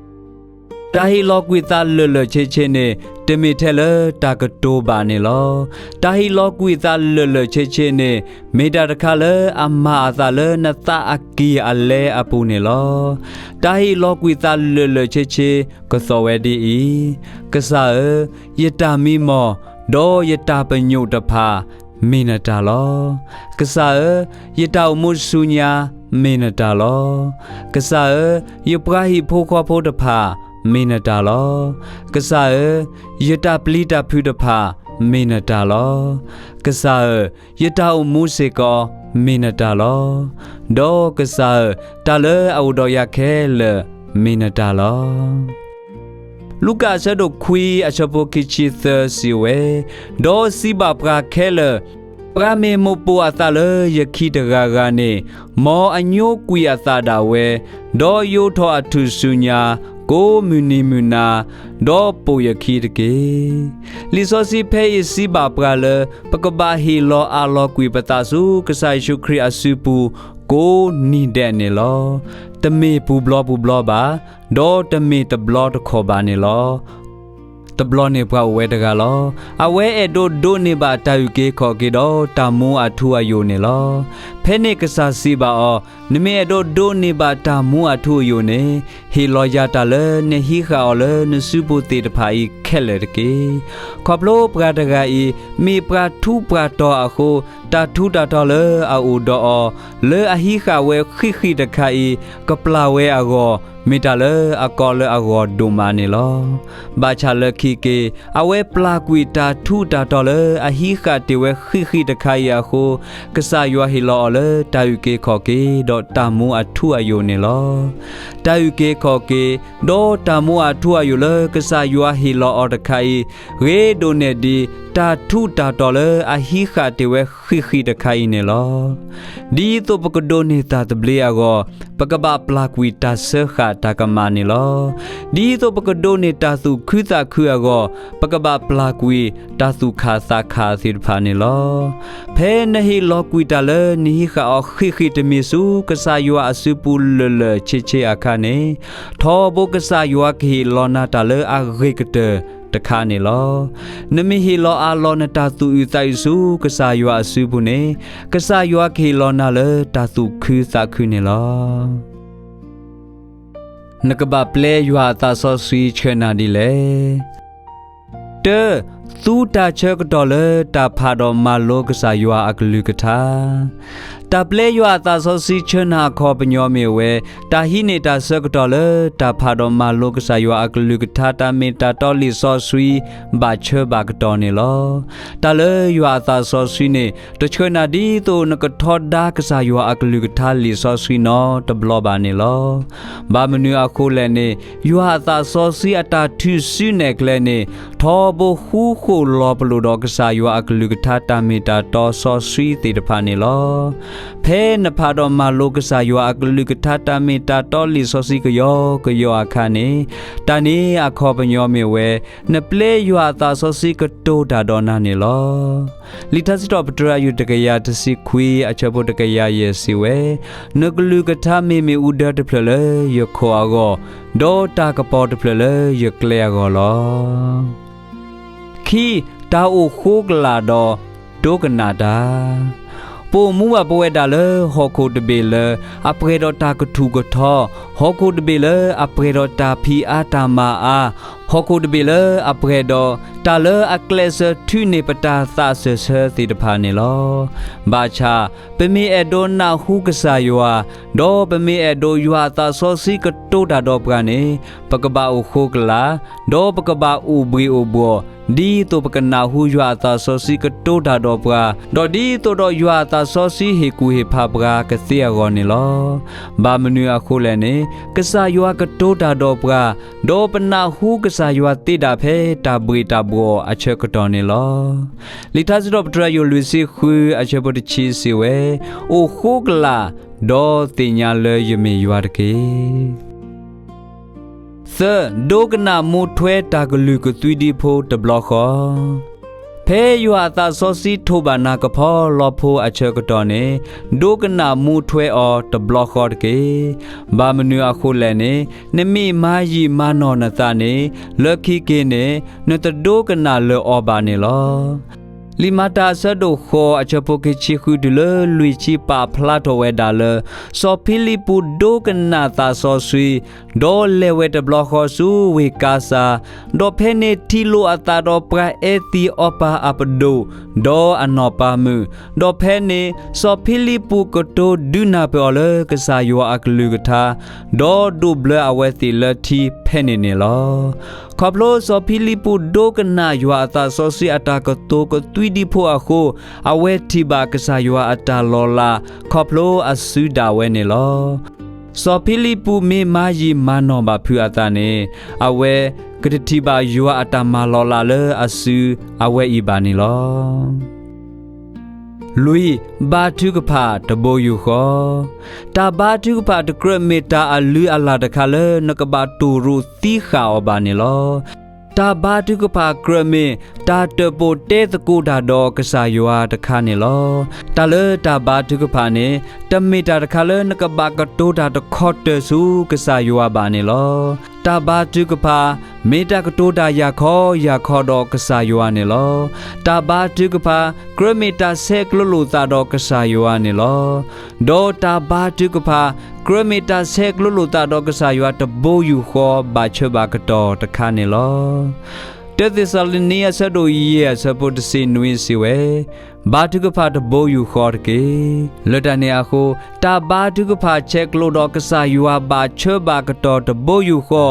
တၢ်ဟ့ၣ်လီၤကွံာ်သးလၢာ်လၢာ်ဆ့ဆ့န့ၣ် တမ့ၢ်ထဲလၢတၢ်ကတိၤဘၣ်န့ၣ်လီၤ. တၢ်ဟ့ၣ်လီၤကွံာ်သးလၢာ်လၢာ်ဆ့ဆ့န့ၣ် မ့ၢ်တၢ်တခါလၢအမၤအသးလၢနသးအကံၢ်အလဲအပူၤန့ၣ်လီၤ. တၢ်ဟ့ၣ်လီၤကွံာ်သးလၢာ်လၢာ်ဆ့ဆ့ ကသီၣ်ဝဲဒ်အံၤ, ကစၢ်ဧၢ, ယတၢ်မံမီၢ်, ဒီးယတၢ်ပညိၣ်တဖၣ် မ့ၢ်နတၢ်လီၤ. ကစၢ်ဧၢ, ယတၢ်အိၣ်မူဆူညါ မ့ၢ်နတၢ်လီၤ. ကစၢ်ဧၢ, ယပှၤဟံၣ်ဖိဃီဖိတဖၣ် မ့ၢ်နတၢ်လီၤ. ကစၢ်ဧၢ, ယတၢ်ပျံၤတၢ်ဖုးတဖၣ် မ့ၢ်နတၢ်လီၤ. ကစၢ်ဧၢ, ယတၢ်အိၣ်မူစ့ၢ်ကီး မ့ၢ်နတၢ်လီၤ. ဒီးကစၢ်ဧၢ, တၢ်လၢအအိၣ်ဒီးယၤခဲလၢာ် မ့ၢ်နတၢ်လီၤ. လူၤကၣ်အဆၢဒိၣ်ခွံအဆၢဖိခံဆံသၢစံးဝဲ, ဒီးစံးဘၣ်ပှၤခဲလၢာ်, ပှၤမ့ၢ်မိၣ်ပိာ်အသးလၢယခံတဂၤဂၤန့ၣ်, မ်အညိကွံာ်အသးဒၣ်ဝဲ, ဒီးယိးထီၣ်အထူၣ်ဆူညါ, ကိးမုၢ်နံၤမုၢ်နၤ, ဒီးပိာ်ယခံတက့ၢ်. လံာ်စီဆှံဖဲအံၤစံးဘၣ်ပှၤလၢ ပကဘၣ်ဟ့ၣ်လီၤအးလီၤကွံာ်ပသးဆူကစၢ်ယ့ၣ်ၡူးခရံာ်အစုပူၤ ကိးနံၤဒဲးန့ၣ်လီၤ. တမ့ၢ်ပူၤဘျီပူၤဘျီဘၣ်, ဒီးတမ့ၢ်တဘျီတခီၣ်ဘၣ်န့ၣ်လီၤ. တဘျီန့ၣ်ပှၤအိၣ်ဝဲတဂၤလီၤ. အဝဲအဲၣ်ဒိးဒိးန့ၢ်ဘၣ်တၢ်အုၣ်က့ၤခီၣ်က့ၤဒီးတၢ်မူအထူအယိာ်န့ၣ်လီၤ. ဖဲန့ၣ်ကစၢ်စံးဘၣ်အီၤ, နမ့ၢ်အဲၣ်ဒိးဒိးန့ၢ်ဘၣ်တၢ်မူအထူအယိာ်န့ၣ်, ဟ့ၣ်လီၤယၤတၢ်လၢနဟံးဃာ်အီၤလၢနစုပူၤသ့ၣ်တဖၣ်အံၤခဲလၢာ်တက့ၢ်. ခီဖျိပှၤတဂၤအံၤ မ့ၢ်ပှၤထူးပှၤတီၤအဃိ, တၢ်ထူးတၢ်တီၤလၢအအိၣ်ဒီးအီၤ, လၢအဟံးဃာ်ဝဲဃံးဃံးတခါအံၤ, ကပျၢ်ဝဲအဂီၢ်, မ့ၢ်တၢ်လၢအကီလၢအဂီၢ်ဒိၣ်မးန့ၣ်လီၤ. ဘၣ်ဆၣ်လၢခံက့ၤ, အဝဲပျၢ်ကွံာ်တၢ်ထူးတၢ်တီၤလၢအဟံးဃာ်တ့ၢ်ဝဲဃံးဃံးတခါအံၤအဃိ, ကစၢ်ယွၤဟ့ၣ်လီၤ လၢတၢ်အုၣ်က့ၤခီၣ်က့ၤ ဒီးတၢ်မူအထူအယိာ်န့ၣ်လီၤ. တၢ်အုၣ်က့ၤခီၣ်က့ၤ ဒီးတၢ်မူအထူအယိာ်လၢကစၢ်ယွၤဟ့ၣ်လီၤအီၤတခါအံၤ ဂ့ၤဒိၣ်န့ၢ်ဒံး တၢ်ထူးတၢ်တီၤလၢအဟံးဃာ်တ့ၢ်ဝဲဃံးဃံးတခါအံၤန့ၣ်လီၤ. ဒ်သိးပကဒိးန့ၢ်တၢ်သဘျ့အဂီၢ် ပကဘၣ်ပျၢ်ကွံာ်တၢ်စၢဃာ်တၢ်ကမၣ်န့ၣ်လီၤ. ဒ်သိးပကဒိးန့ၢ်တၢ်သူၣ်ခုသးခုအဂီၢ် ပကဘၣ်ပျၢ်ကွံာ်တၢ်သူၣ်ခၣ်သးခၣ်သ့ၣ်တဖၣ်န့ၣ်လီၤ. ဖဲနဟ့ၣ်လီၤကွံာ်တၢ်လၢနဟံးဃာ်အီၤဃံးဃံးတမံၤဆူ ကစၢ်ယွၤအစုပူၤလၢာ်လၢာ်ဆ့ဆ့အခါန့ၣ်, ထီဘိကစၢ်ယွၤကဟ့ၣ်လီၤနၤတၢ်လၢအဂ့ၤကတၢၢ်တခါန့ၣ်လီၤ. နမ့ၢ်ဟ့ၣ်လီၤအးလီၤနတၢ်သူၣ်အုးသးအုးဆူ ကစၢ်ယွၤအစုပူၤန့ၣ်, ကစၢ်ယွၤကဟ့ၣ်လီၤနၤလၢတၢ်သူၣ်ခုသးခုန့ၣ်လီၤ. နကဘၣ်ပျဲယွၤအသးစီဆှံဆှၢနၤဒ်လဲၣ်. တၢ, သူတၢ်ဆၢကတီၢ်လၢတၢ်ဖးဒီးမၤလိကစၢ်ယွၤအကလုၢ်ကထါ. တၢ်ပျဲယွၤအသးစီဆှံဆှၢနၤအခီပညီမ့ၢ်ဝဲ တၢ်ဟံးန့ၢ်တၢ်ဆၢကတီၢ်လၢတၢ်ဖးဒီးမၤလိကစၢ်ယွၤအကလုၢ်ကထါ တၢ်မ့ၢ်တၢ်တီလံာ်စီဆှံ ဘၣ်ဆၢဘၣ်ကတီၢ်န့ၣ်လီၤ. တၢ်လၢယွၤအသးစီဆှံန့ၣ် တဆှၢနၤဒ်သိးနကထီဒါကစၢ်ယွၤအကလုၢ်ကထါလံာ်စီဆှံနီတဘျီဘၣ်န့ၣ်လီၤ. ဘၣ်မနုၤအဃိလဲၣ်န့ၣ်, ယွၤအသးစီဆှံအတၢ်ထုးစုနဲၣ်ကျဲန့ၣ် ထီဘိဃူဃီၣ်လီၤပလိာ်ဒီးကစၢ်ယွၤအကလုၢ်ကထါတၢ်မ့ၢ်တၢ်တီစီဆှံသ့ၣ်တဖၣ်န့ၣ်လီၤ. ဖဲနဖးဒီးမၤလိကစၢ်ယွၤအကလုၢ်ကထါတၢ်မ့ၢ်တၢ်တီလံာ်စီဆှံကယီကယီအခါန့ၣ်, တၢ်န့ၣ်အခီပညီမ့ၢ်ဝဲ နပျဲယွၤအသးစီဆှံကတိၤတၢ်ဒီးနၤန့ၣ်လီၤ. လံာ်ထါစံးထီၣ်ပတြၢၤအယုၢ်တကယၤတဆံခွံအဆၢဖိတကယၤယဲၢ်စံးဝဲ, နကလုၢ်ကထါမ့ၢ်မ့ၣ်အူဒၢတဖျၢၣ်လၢယခိၣ်အဂီၢ်, ဒီးတၢ်ကပီၤတဖျၢၣ်လၢယကျဲအဂီၢ်လီၤ. ခံ, တၢ်အိၣ်ဃိကလာ်ဒီးဒိကနၣ်တၢ်. ပအိၣ်မူဘၣ်ပဝဲဒၣ်လၢဟီၣ်ခိၣ်တဘ့ၣ်လၢအပှဲၤဒီးတၢ်ကထူၣ်ကထီ, ဟီၣ်ခိၣ်တဘ့ၣ်လၢအပှဲၤဒီးတၢ်ဖံးအါတၢ်မၤအါ, ဟီၣ်ခိၣ်တဘ့ၣ်လၢအပှဲၤဒီးတၢ်လၢအကျဲးစၢးထုးန့ၢ်ပတၢ်သးစၢၢ်ဆၢသ့ၣ်တဖၣ်န့ၣ်လီၤ. ဘၣ်ဆၣ်, ပမ့ၢ်အဲၣ်ဒိးနၢ်ဟူကစၢ်ယွၤ, ဒီးပမ့ၢ်အဲၣ်ဒိးယွၤအသးစီဆှံကတိၤတၢ်ဒီးပှၤန့ၣ်, ပကဘၣ်အိၣ်ဃိကလာ်, ဒီးပကဘၣ်အိၣ်ဘှ့ၣ်အိၣ်ဘှီၣ်, ဒ်သိးပကနၢ်ဟူယွၤအသးစီဆှံကတိၤတၢ်ဒီးပှၤ, ဒီးဒ်သိးဒီးယွၤအသးစီဆှံဟ့ၣ်ကူၣ်ဟ့ၣ်ဖးပှၤကသ့အဂီၢ်န့ၣ်လီၤ. ဘၣ်မနုၤအဃိလဲၣ်န့ၣ်, ကစၢ်ယွၤကတိၤတၢ်ဒီးပှၤ, ဒီးပနၢ်ဟူကစၢ်ယွၤသ့ဒၣ်ဖဲတၢ်ဘှ့ၣ်တၢ်ဘှီၣ်အဆၢကတီၢ်န့ၣ်လီၤ. လံာ်ထါစံးထီၣ်ပတြၢၤယိၣ်လွံၢ်ဆံဃုအဆၢဖိတဆံစံးဝဲ, အိၣ်ဃိကလာ်, ဒီးသ့ၣ်ညါလၢယမ့ၢ်ယွၤတက့ၢ်. သၢ, ဒိကနၣ်မူထွဲတၢ်ကလုၢ်ကသွံဒံဖိတဘျီဃီ. ဖဲယွၤအသးစီဆှံထိးဘၣ်နၤကဖီလီဖိအဆၢကတီၢ်န့ၣ်, ဒိကနၣ်မူထွဲအီၤတဘျီဃီတက့ၢ်. ဘၣ်မနုၤအဃိလဲၣ်န့ၣ်, နမ့ၢ်မၤယံာ်မၤနီၢ်နသးန့ၣ်, လၢခံက့ၤန့ၣ် နတဒိကနၣ်လၢၤအီၤဘၣ်န့ၣ်လီၤ. လံာ်မၤတၢ်အဆၢဒိၣ်ဃိးအဆၢဖိခံဆံဃုတုၤလၢလွံၢ်ဆံပာ်ဖျါထီၣ်ဝဲဒၣ်လၢ စီၤဖံလံးပူးဒိကနၣ်သးစီဆှံ, ဒီးလဲၤဝဲတဘျီဃီဆူဝ့ၢ်ကါစၤ, ဒီးဖဲန့ၣ်ထံၣ်လိာ်အသးဒီးပှၤအဲၣ်သံးအီပၢ်အပဒိၣ်, ဒီးအနီၢ်ပၤမုၣ်, ဒီးဖဲန့ၣ် စီၤဖံလံးပူးကတိၤဒုးနၢ်ပၢၢ်အီၤလၢကစၢ်ယွၤအကလုၢ်ကထါ, ဒီးဒိးဘျၢအဝဲသ့ၣ်လၢထံဖဲန့ၣ်န့ၣ်လီၤ. ခီဖျိစီၤဖံလံးပူးဒိကနၣ်ယွၤအသးစီဆှံအတၢ်ကတိၤကသွံဒံဖိအဃိ, အဝဲထံၣ်ဘၣ်ကစၢ်ယွၤအတၢ်လီၤလး, ခီဖျိအစုဒၣ်ဝဲန့ၣ်လီၤ. စီၤဖံလံးပူးမ့ၢ်မၤယံာ်မၤနီၢ်ဘၣ်ဖုးအသးန့ၣ်, အဝဲကတထံၣ်ဘၣ်ယွၤအတၢ်မၤလီၤလးလၢအစုအဝဲအံၤဘၣ်န့ၣ်လီၤ. လွံၢ်, ဘါထုကဖၣ်တဘိယူၢ်ဃီ. တၢ်ဘါထုကဖၣ်တကြၢးမ့ၢ်တၢ်အလုၢ်အလၢ်တခါလၢနကဘၣ်တိၢ်ရိၣ်သံဃာ်အီၤဘၣ်န့ၣ်လီၤ. တၢ်ဘါထုကဖၣ်ကြၢးမ့ၢ်တၢ်တၢၣ်ပီၣ်တဲသကိးတၢ်ဒီးကစၢ်ယွၤတခါန့ၣ်လီၤ. တၢ်လၢတၢ်ဘါထုကဖၣ်န့ၣ် တမ့ၢ်တၢ်တခါလၢနကဘၣ်ကတိၤတၢ်တခီတၢၤဆူကစၢ်ယွၤဘၣ်န့ၣ်လီၤ. တၢ်ဘါထုကဖၣ် မ့ၢ်တၢ်ကတိၤတၢ်ယၢ်ခီယၢ်ခီဒီးကစၢ်ယွၤန့ၣ်လီၤ. တၢ်ဘါထုကဖၣ် ကြၢးမ့ၢ်တၢ်ဆဲးကျိးလိာ်သးဒီးကစၢ်ယွၤန့ၣ်လီၤ. ဒီးတၢ်ဘါထုကဖၣ် ကြၢးမ့ၢ်တၢ်ဆဲးကျိးလိာ်သးဒီးကစၢ်ယွၤတဘိယူၢ်ဃီ ဘၣ်ဆၢဘၣ်ကတီၢ်တခါန့ၣ်လီၤ. တၢသ့းစၤလနံအဆၢဒိၣ်ယဲၢ်အဆၢဖိတဆံနွံစံးဝဲ, ဘါထုကဖၣ်တဘိယူၢ်ဃီတက့ၢ်. လၢတၢ်န့ၣ်အဃိ, တၢ်ဘါထုကဖၣ်ဆဲးကျိးဒီးကစၢ်ယွၤဘၣ်ဆၢဘၣ်ကတီၢ်တဘိယူၢ်ဃီ,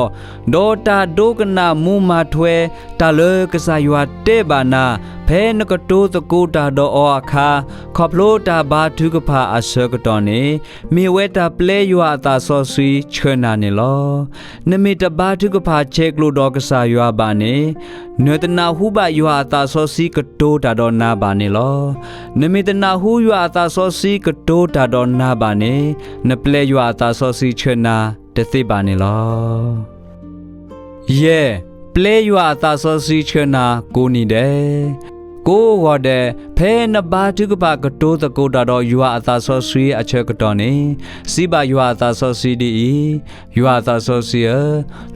ဒီးတၢ်ဒိကနၣ်မူမၤထွဲ တၢ်လၢကစၢ်ယွၤတဲဘၣ်နၤ, ဖဲနကတိၤသကိးတၢ်ဒီးအီၤအခါ, ခီဖျိတၢ်ဘါထုကဖၣ်အဆၢကတီၢ်န့ၣ်, မ့ၢ်ဝဲတၢ်ပျဲယွၤအသးစီဆှံဆှၢနၤန့ၣ်လီၤ. နမ့ၢ်တဘါထုကဖၣ်ဆဲးကျိးဒီးကစၢ်ယွၤဘၣ်န့ၣ်, နတနၢ်ဟူဘၣ်ယွၤအသးစီဆှံကတိၤတၢ်ဒီးနၤဘၣ်န့ၣ်လီၤ. နမ့ၢ်တနၢ်ဟူယွၤအသးစီဆှံကတိၤတၢ်ဒီးနၤဘၣ်န့ၣ်, နပျဲယွၤအသးစီဆှံဆှၢနၤတသ့ဘၣ်န့ၣ်လီၤ. ယဲၢ်, ပျဲယွၤအသးစီဆှံဆှၢနၤကိးနံၤဒဲး. ကိးဂီၤဒဲး, ဖဲနဘါထုကဖၣ်ကတိၤသကိးတၢ်ဒီးယွၤအသးစီဆှံအဆၢကတီၢ်န့ၣ်, စံးဘၣ်ယွၤအသးစီဆှံဒ်အံၤ, ယွၤအသးစီဆှံဧၢ,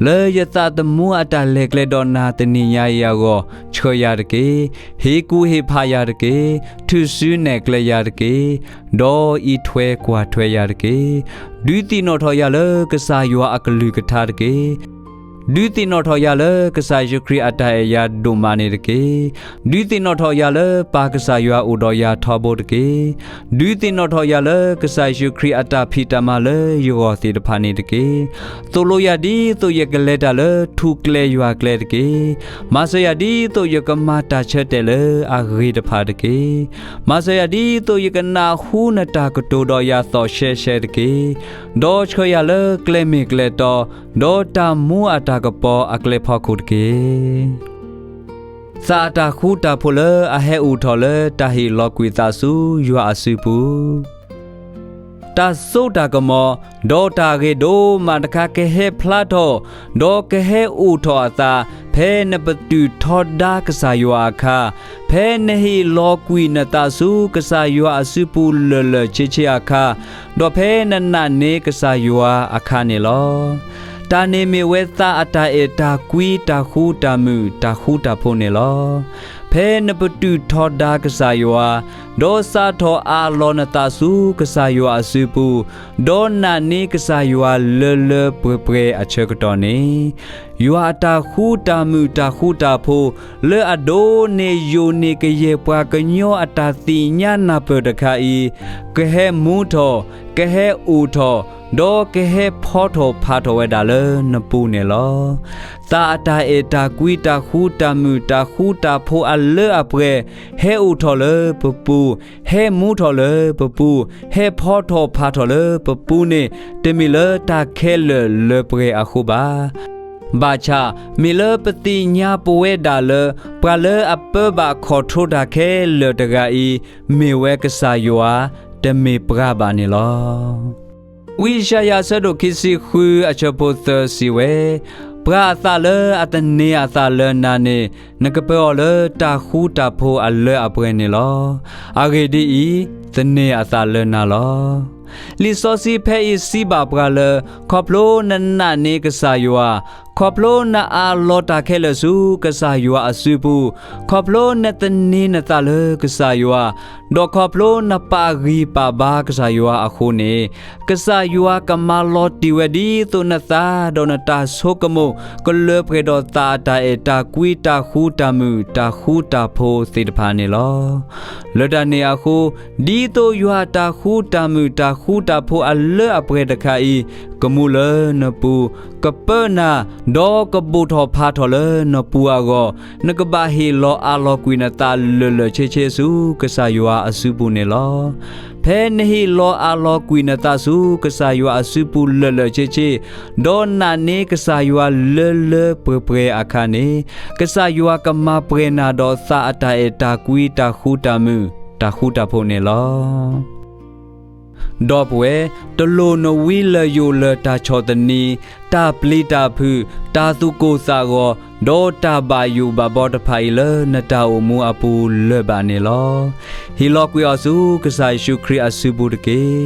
လၢယသးသမူအတၢ်လဲၤကျဲဒီးနၤတနံၤညါအံၤအဂီၢ်, ဆှၢယၤတက့ၢ်. ဟ့ၣ်ကူၣ်ဟ့ၣ်ဖးယၤတက့ၢ်. ထုးစုနဲၣ်ကျဲယၤတက့ၢ်. ဒီးအံးထွဲကွၢ်ထွဲယၤတက့ၢ်. ဒုးသ့ၣ်နီၣ်ထီၣ်ယၤလၢကစၢ်ယွၤအကလုၢ်ကထါတက့ၢ်. ဒုးသ့ၣ်နီၣ်ထီၣ်ယၤလၢကစၢ်ယ့ၣ်ၡူးခရံာ်အတၢ်အဲၣ်ယၤဒိၣ်မးန့ၣ်တက့ၢ်. ဒုးသ့ၣ်နီၣ်ထီၣ်ယၤလၢပၢ်ကစၢ်ယွၤအိၣ်ဒီးယၤထီဘိတက့ၢ်. ဒုးသ့ၣ်နီၣ်ထီၣ်ယၤလၢကစၢ်ယ့ၣ်ၡူးခရံာ်အတၢ်ဖံးတၢ်မၤလၢယဂီၢ်သ့ၣ်တဖၣ်န့ၣ်တက့ၢ်. သိၣ်လိယၤဒ်သိးယကလဲၤတၢ်လၢထူကျဲယွၤကျဲတက့ၢ်. မၤစၢၤယၤဒ်သိးယကမၤတၢ်ဆၢတဲာ်လၢအဂ့ၤတဖၣ်တက့ၢ်. မၤစၢၤယၤဒ်သိးယကနၢ်ဟူနတၢ်ကတိၤဒီးယၤသီၣ်ရှဲရှဲတက့ၢ်. ဒီးဆှၢယၤလၢကျဲမ့ၢ်ကျဲတီ, ဒီးတၢ်မူအတၢ်ကပီၤအကျဲဖီခိၣ်တက့ၢ်. သးအတၢ်ဃူတၢ်ဖိးလၢအဟဲအိၣ်ထီၣ်လၢတၢ်ဟ့ၣ်လီၤကွံာ်သးဆူယွၤအစုပူၤ တၢ်စိတၢ်ကမီၤ, ဒီးတၢ်ဂ့ၤဒိၣ်မးတခါကဟဲဖျါထီၣ်, ဒီးကဟဲအိၣ်ထီၣ်အသး, ဖဲနပတုာ်ထီဒါကစၢ်ယွၤအခါ, ဖဲနဟ့ၣ်လီၤကွံာ်နသးဆူကစၢ်ယွၤအစုပူၤလၢာ်လၢာ်ဆ့ဆ့အခါ, ဒီးဖဲနနာ်န့ၢ်ကစၢ်ယွၤအခါန့ၣ်လီၤ. တၢ်န့ၣ်မ့ၢ်ဝဲသးအတၢ်အဲၣ်တၢ်ကွံတၢ်ဃူတၢ်မုာ်တၢ်ဃူတၢ်ဖိးန့ၣ်လီၤ. ဖဲနပတုာ်ထီဒါကစၢ်ယွၤ, ဒီးစးထီၣ်အးလီၤနသးဆူကစၢ်ယွၤအစုပူၤ, ဒီးနာ်န့ၢ်ကစၢ်ယွၤလၢလၢပှဲၤပှဲၤအဆၢကတီၢ်န့ၣ်, ယွၤအတၢ်ဃူတၢ်မုာ်တၢ်ဃူတၢ်ဖိး လၢအဒိးန့ၢ်ယိာ်န့ၢ်ကယဲၢ်ပှၤကညီအတၢ်သ့ၣ်ညါနၢ်ပၢၢ်တခါအံၤ, ကဟဲမူထီၣ်, ကဟဲအိၣ်ထီၣ်, ဒီးကဟဲဖီထီၣ်ဖးထီၣ်ဝဲဒၣ်လၢနပူၤန့ၣ်လီၤ. သးအတၢ်အဲၣ်တၢ်ကွံတၢ်ဃူတၢ်မုာ်တၢ်ဃူတၢ်ဖိးအလၢအပှဲၤ ဟဲအိၣ်ထီၣ်လၢပပူၤ, ဟဲမူထီၣ်လၢပပူၤ, ဟဲဖီထီၣ်ဖးထီၣ်လၢပပူၤန့ၣ် တမ့ၢ်လၢတၢ်ခဲလၢာ်လၢပှဲၤအဃိဘၣ်. ဘၣ်ဆၣ်, မ့ၢ်လၢပသ့ၣ်ညါပဝဲဒၣ်လၢ ပှၤလၢအပၢဘၣ်ခီၣ်ထံးတၢ်ခဲလၢာ်တဂၤအံၤ, မ့ၢ်ဝဲကစၢ်ယွၤ, တမ့ၢ်ပှၤဘၣ်န့ၣ်လီၤ. ဝံယၡါယၤအဆၢဒိၣ်ခံဆံဃုအဆၢဖိသၢစံးဝဲ, ပှၤအသးလၢအသန့ၤအသးလၢနၤန့ၣ်, နကပၢအီၤလၢတၢ်ဃူတၢ်ဖိးအလၢအပှဲၤန့ၣ်လီၤ. အဂ့ၢ်ဒ်အံၤ, သန့ၤအသးလၢနၤလီၤ. လံာ်စီဆှံဖဲအံၤစံးဘၣ်ပှၤလၢ ခီဖျိနနာ်န့ၢ်ကစၢ်ယွၤ, ခီဖျိနအးလီၤတၢ်ခဲလၢာ်ဆူကစၢ်ယွၤအစုပူၤ, ခီဖျိနသန့ၤနသးလၢကစၢ်ယွၤ, ဒီးခီဖျိနပာ်ဂံၢ်ပာ်ဘါကစၢ်ယွၤအဃိန့ၣ်, ကစၢ်ယွၤကမၤလီၤတံၢ်ဝဲဒ်သိးနသးဒီးနတၢ်ဆိကမိၣ် ကလၢပှဲၤဒီးသးအတၢ်အဲၣ်တၢ်ကွံတၢ်ဃူတၢ်မုာ်တၢ်ဃူတၢ်ဖိးသ့ၣ်တဖၣ်န့ၣ်လီၤ. လၢတၢ်န့ၣ်အဃိ, ဒ်သိးယွၤအတၢ်ဃူတၢ်မုာ်တၢ်ဃူတၢ်ဖိးအလၢအပှဲၤတခါအံၤ, ကမူလၢနပူၤ, ကပၢနၤ, ဒီးကဘိၣ်ထီၣ်ဖးထီၣ်လၢနပူၤအဂီၢ်, နကဘၣ်ဟ့ၣ်လီၤအးလီၤကွံာ်နသးလၢာ်လၢာ်ဆ့ဆ့ဆူကစၢ်ယွၤအစုပူၤန့ၣ်လီၤ. ဖဲနဟ့ၣ်လီၤအးလီၤကွံာ်နသးဆူကစၢ်ယွၤအစုပူၤလၢာ်လၢာ်ဆ့ဆ့, ဒီးနာ်န့ၢ်ကစၢ်ယွၤလၢလၢပှဲၤပှဲၤအခါန့ၣ်, ကစၢ်ယွၤကမၤပှဲၤနၤဒီးသးအတၢ်အဲၣ်တၢ်ကွံတၢ်ဃူတၢ်မုာ်တၢ်ဃူတၢ်ဖိးန့ၣ်လီၤ. ဒီပုၢ်ဝဲၢ်, တလိၣ်နဝံလၢာ်ယိာ်လၢာ်တၢ်ဆီၣ်သနံး, တၢ်ပျံၤတၢ်ဖုး, တၢ်သူၣ်ကိၢ်သးဂီၤ, ဒီးတၢ်ဘၣ်ယိၣ်ဘၣ်ဘီတဖၣ်အံၤလၢနတၢ်အိၣ်မူအပူၤလၢၤဘၣ်န့ၣ်လီၤ. ဟ့ၣ်လီၤကွံာ်အီၤဆူကစၢ်ယ့ၣ်ၡူးခရံာ်အစုပူၤတက့ၢ်.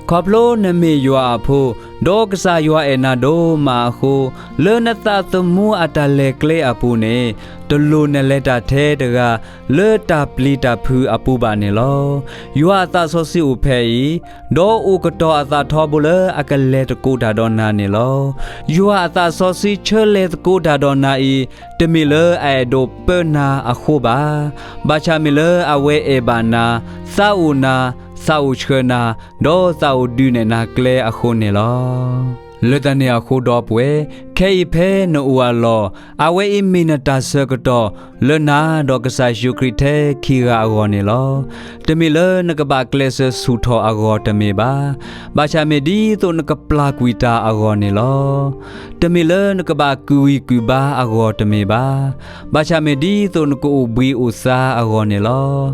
ခီဖျိနမ့ၢ်ယွၤအဖိ, ဒီးကစၢ်ယွၤအဲၣ်နၤဒိၣ်မးအဃိ, လၢနသးသမူအတၢ်လဲၤကျဲအပူၤန့ၣ်, တလိၣ်နလဲၤတၢ်ထဲတဂၤ လၢတၢ်ပျံၤတၢ်ဖုးအပူၤဘၣ်န့ၣ်လီၤ. ယွၤအသးစီဆှံအိၣ်ဖဲအံၤ, ဒီးအိၣ်ကတီၤအသးထီဘိလၢအကလဲၤသကိးတၢ်ဒီးနၤန့ၣ်လီၤ. ယွၤအသးစီဆှံဆၢလဲၤသကိးတၢ်ဒီးနၤအံၤ, တမ့ၢ်လၢအအဲၣ်ဒိးပၢနၤအဃိဘၣ်. ဘၣ်ဆၣ်မ့ၢ်လၢအဝဲအဲၣ်ဘၣ်နၤ, သးအိၣ်နၤ, သးအိၣ်ဆှၢနၤ, ဒီးသးအိၣ်ဒုးနဲၣ်နၤကျဲအဃိန့ၣ်လီၤ. လၢတၢ်န့ၣ်အဃိဒီပုၢ်ဝဲၢ်, ခဲအံၤဖဲနအိၣ်အလီၢ်, အဝဲအံၤမ့ၢ်နတၢ်ဆၢကတီၢ် လၢနၤဒီးကစၢ်ယ့ၣ်ၡူးခရံာ်ထဲခံဂၤအဂီၢ်န့ၣ်လီၤ. တမ့ၢ်လၢနကဘၣ်ကျဲးစၢးဆူၣ်ထီၣ်အဂီၢ်တမ့ၢ်ဘၣ်. ဘၣ်ဆၣ်မ့ၢ်ဒ်သိးနကပျၢ်ကွံာ်တၢ်အဂီၢ်န့ၣ်လီၤ. တမ့ၢ်လၢနကဘၣ်ကူၣ်ဂံၢ်ကူၣ်ဘါအဂီၢ်တမ့ၢ်ဘၣ်. ဘၣ်ဆၣ်မ့ၢ်ဒ်သိးနကအိၣ်ဘှံးအိၣ်သါအဂီၢ်န့ၣ်လီၤ.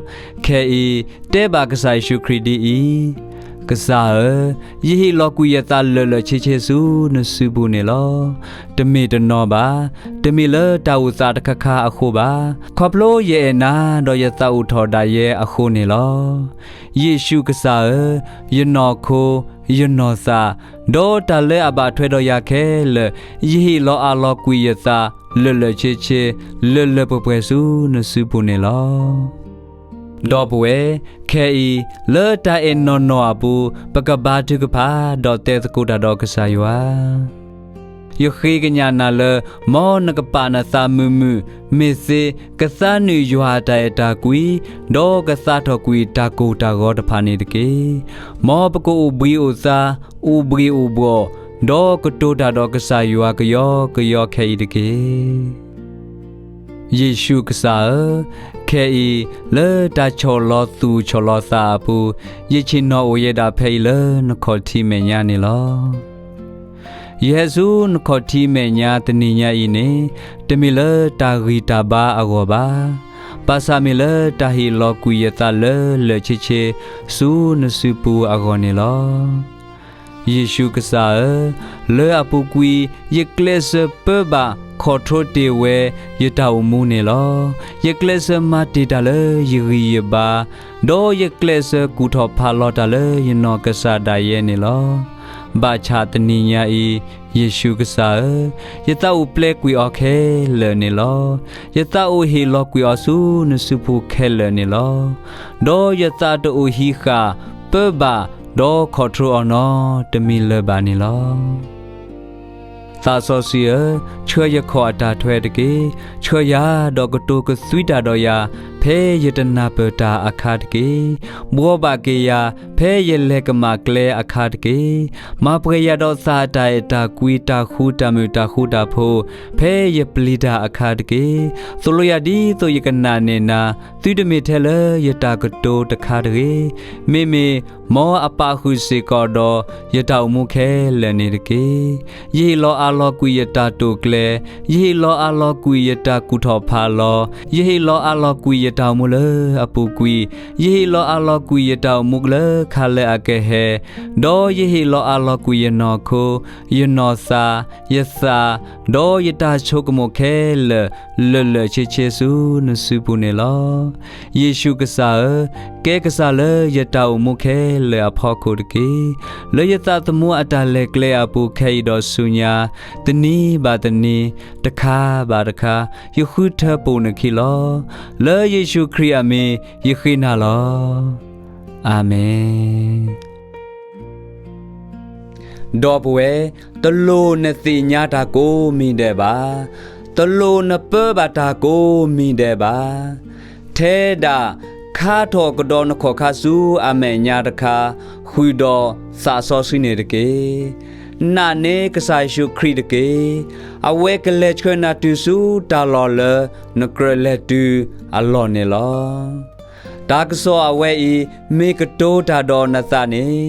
ခဲအံၤ, တဲဘၣ်ကစၢ်ယ့ၣ်ၡူးခရံာ်ဒ်အံၤ, ကစၢ်ဧၢ, ယဟ့ၣ်လီၤကွံာ်ယသးလၢာ်လၢာ်ဆ့ဆ့ဆူနစုပူၤန့ၣ်လီၤ. တမ့ၢ်တနီၤဘၣ်, တမ့ၢ်လၢတၢ်အိၣ်သးတခါခါအဃိဘၣ်, ခီဖျိယအဲၣ်နၤဒီးယသးအိၣ်ထီၣ်ဒၣ်ယဲအဃိန့ၣ်လီၤ. ယ့ၣ်ၡူးကစၢ်ဧၢ, ယနီၢ်ခိ, ယနီၢ်သး, ဒီးတၢ်လၢအဘၣ်ထွဲဒီးယၤခဲလၢာ်, ယဟ့ၣ်လီၤအးလီၤကွံာ်ယသးလၢာ်လၢာ်ဆ့ဆ့ လၢာ်လၢာ်ပှဲၤပှဲၤဆူနစုပူၤန့ၣ်လီၤ. ဒီပုၢ်ဝဲၢ်, ခဲအံၤ, လၢတၢ်အဲၣ်နီၢ်နီၢ်အပူၤ, ပကဘါထုကဖၣ် ဒီးတဲသကိးတၢ်ဒီးကစၢ်ယွၤ. ယဃ့ကညးနၤလၢ မ်နကပာ်နသးမုာ်မုာ်, မ့ၢ်သ့, ကသါနုာ်ယွၤအတၢ်အဲၣ်တၢ်ကွံ, ဒီးကသါထီၣ်ကွံာ်တၢ်ကိၢ်တၢ်ဂီၤတဖၣ်န့ၣ်တက့ၢ်. မ်ပကအိၣ်ဘှံးအိၣ်သါ, အိၣ်ဘှံးအိၣ်ဘှီၣ်, ဒီးကတိၤတၢ်ဒီးကစၢ်ယွၤကယီကယီခဲအံၤတက့ၢ်. ယ့ၣ်ၡူးကစၢ်ဧၢ, ခဲအံၤ, လၢတၢ်ဆီၣ်လီၤသူၣ်ဆီၣ်လီၤသးအပူၤ, ယဆ့ၣ်နီၤအိၣ်ယဲဒၣ်ဖဲအံၤလၢနခီၣ်ထံးမဲာ်ညါန့ၣ်လီၤ. ယဟဲဆူနခီၣ်ထံးမဲာ်ညါတနံၤညါအံၤန့ၣ်, တမ့ၢ်လၢတၢ်ဂံၢ်တၢ်ဘါအဂီၢ်ဘၣ်. ဘၣ်ဆၣ်မ့ၢ်လၢတၢ်ဟ့ၣ်လီၤကွံာ်ယသးလၢာ်လၢာ်ဆ့ဆ့ ဆူနစုပူၤအဂီၢ်န့ၣ်လီၤ. ယ့ၣ်ၡူးကစၢ်ဧၢ, လၢအပူၤကွံာ် ယကျဲးစၢးပၢဘၣ် control တ့ၢ်ဝဲ ယတၢ်အိၣ်မူန့ၣ်လီၤ. ယကျဲးစၢးမၤတ့ၢ်တၢ်လၢယဂံၢ်ယဘါ, ဒီးယကျဲးစၢးကူၣ်ထီၣ်ဖးလီၤတၢ်လၢယနီၢ်ကစၢ်ဒၣ်ယဲန့ၣ်လီၤ. ဘၣ်ဆၣ်တနံၤညါအံၤ, ယ့ၣ်ၡူးကစၢ်ဧၢ, ယသးအိၣ်ပျဲကွံာ်အီၤခဲလၢာ်န့ၣ်လီၤ. ယသးအိၣ်ဟ့ၣ်လီၤကွံာ်အီၤဆူနစုပူၤခဲလၢာ်န့ၣ်လီၤ. ဒီးယသးတအိၣ်ဟံးဃာ်, ပၢဘၣ်, ဒီး control အီၤနီတမံၤလၢၤဘၣ်န့ၣ်လီၤ. သးစီဆှံဧၢ, ဆှၢယခီၣ်အတၢ်ထွဲတက့ၢ်. ဆှၢယၤဒီးကတိၤကသွံတၢ်ဒီးယၤ ဖဲယတနၢ်ပၢၢ်တၢ်အခါတက့ၢ်. ဘှီဘၣ်က့ၤယၤ ဖဲယလဲၤကမၣ်ကျဲအခါတက့ၢ်. မၤပှဲၤယၤဒီးသးအတၢ်အဲၣ်တၢ်ကွံ တၢ်ဃူတၢ်မုာ်တၢ်ဃူတၢ်ဖိး ဖဲယပျံၤတၢ်အခါတက့ၢ်. သိၣ်လိယၤဒ်သိးယကနာ်န့ၢ်နၤ, သုတမ့ၢ်ထဲလၢယတၢ်ကတိၤတခါတဂ့ၤ. မ့မ့ၢ်မ်အပာ်ဃုာ်စ့ၢ်ကီးဒီးယတၢ်အိၣ်မူခဲလၢာ်န့ၣ်တက့ၢ်. ယဟ့ၣ်လီၤအးလီၤကွံာ်ယတၢ်တိာ်ကျဲၤ, ယဟ့ၣ်လီၤအးလီၤကွံာ်ယတၢ်ကူၣ်ထီၣ်ဖးလီၤ, ယဟ့ၣ်လီၤအးလီၤကွံာ်ယတၢ်အိၣ်မူလၢအပူၤကွံာ်, ယဟ့ၣ်လီၤအးလီၤကွံာ်ယတၢ်အိၣ်မူလၢခါလၢအကဟဲ, ဒီးယဟ့ၣ်လီၤအးလီၤကွံာ်ယနီၢ်ခိ, ယနီၢ်သး, ယသး, ဒီးယတၢ်ဆိကမိၣ်ခဲလၢာ် လၢာ်လၢာ်ဆ့ဆ့ဆူနစုပူၤန့ၣ်လီၤ. ယ့ၣ်ၡူးကစၢ်ဧၢ, ကဲကစၢ်လၢယတၢ်အိၣ်မူခဲလၢာ်အဖီခိၣ်တက့ၢ်. လၢယသးသမူအတၢ်လဲၤကျဲအပူၤခဲအံၤဒီးဆူညါ, တနံၤဘၣ်တနံၤ, တခါဘၣ်တခါ, ယဃုထၢပိာ်နခံလီၤ. လၢယ့ၣ်ၡူးခရံာ်အမံၤယဃ့နၤလီၤ. အၤမ့ၣ်. ဒီပုၢ်ဝဲၢ်, တလိၣ်နသ့ၣ်ညါတၢ်ကိးမံၤဒဲးဘၣ်. တလိၣ်နပၢဘၣ်တၢ်ကိးမံၤဒဲးဘၣ်. ထဲဒၣ်ခါထီၣ်ကဒီးနခီၣ်ခါဆူအမဲာ်ညါတခါ, ဃုာ်ဒီးသးစီဆှံန့ၣ်တက့ၢ်. နာ်န့ၢ်ကစၢ်ယ့ၣ်ၡူးခရံာ်တက့ၢ်. အဝဲကလဲၤဆှၢနၤတုၤဆူတၢ်လီၢ်လၢနကြၢးလဲၤတုၤအလီၢ်န့ၣ်လီၤ. တၢ်ကစီၣ်အဝဲအံၤ မ့ၢ်ကတိၤတၢ်ဒီးနသးန့ၣ်,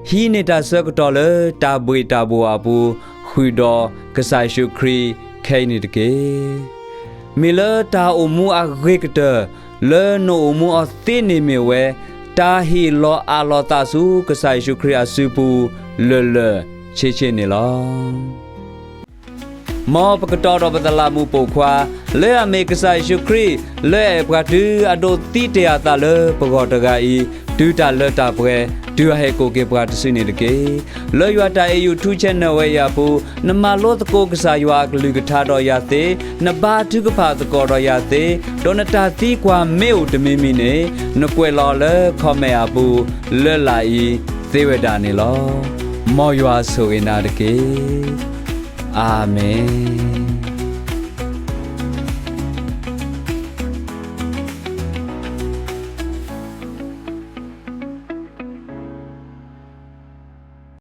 ဟံးန့ၢ်တၢ်ဆၢကတီၢ်လၢတၢ်ဘှ့ၣ်တၢ်ဘှီၣ်အပူၤ ဃုာ်ဒီးကစၢ်ယ့ၣ်ၡူးခရံာ်ခဲအံၤန့ၣ်တက့ၢ်. မ့ၢ်လၢတၢ်အိၣ်မူအဂ့ၤကတၢၢ် လၢနအိၣ်မူအီၤသ့န့ၣ်မ့ၢ်ဝဲ တၢ်ဟ့ၣ်လီၤအးလီၤသးဆူကစၢ်ယ့ၣ်ၡူးခရံာ်အစုပူၤ လၢာ်လၢာ်ဆ့ဆ့န့ၣ်လီၤ. မ်ပကတီၤဒီးပသလးမူးပိာ်ခွါ လၢအမ့ၢ်ကစၢ်ယ့ၣ်ၡူးခရံာ် လၢအအဲၣ်ပှၤတုၤအဒိးသံတ့ၢ်အသးလၢပဂီၢ်တဂၤအံၤ တုၤတၢ်လၢတၢ်ပှဲၤ တုၤအဟဲကိးက့ၤပှၤတစုန့ၣ်တက့ၢ်. လၢယွၤတၢ်အဲၣ် YouTube channel ဝဲအံၤအပူၤ နမၤလိသကိးကစၢ်ယွၤအကလုၢ်ကထါဒီးယၤသ့, နဘါထုကဖၣ်သကိးဒီးယၤသ့, ဒီးနတၢ်သံကွၢ်မ့ၢ်အိၣ်တမံၤမံၤန့ၣ် နကွဲးလီၤလၢ comment အပူၤ လၢလာ်အံၤသ့ဝဲဒၣ်န့ၣ်လီၤ. မ်ယွၤဆိၣ်ဂ့ၤနၤတက့ၢ်. အၤမ့ၣ်.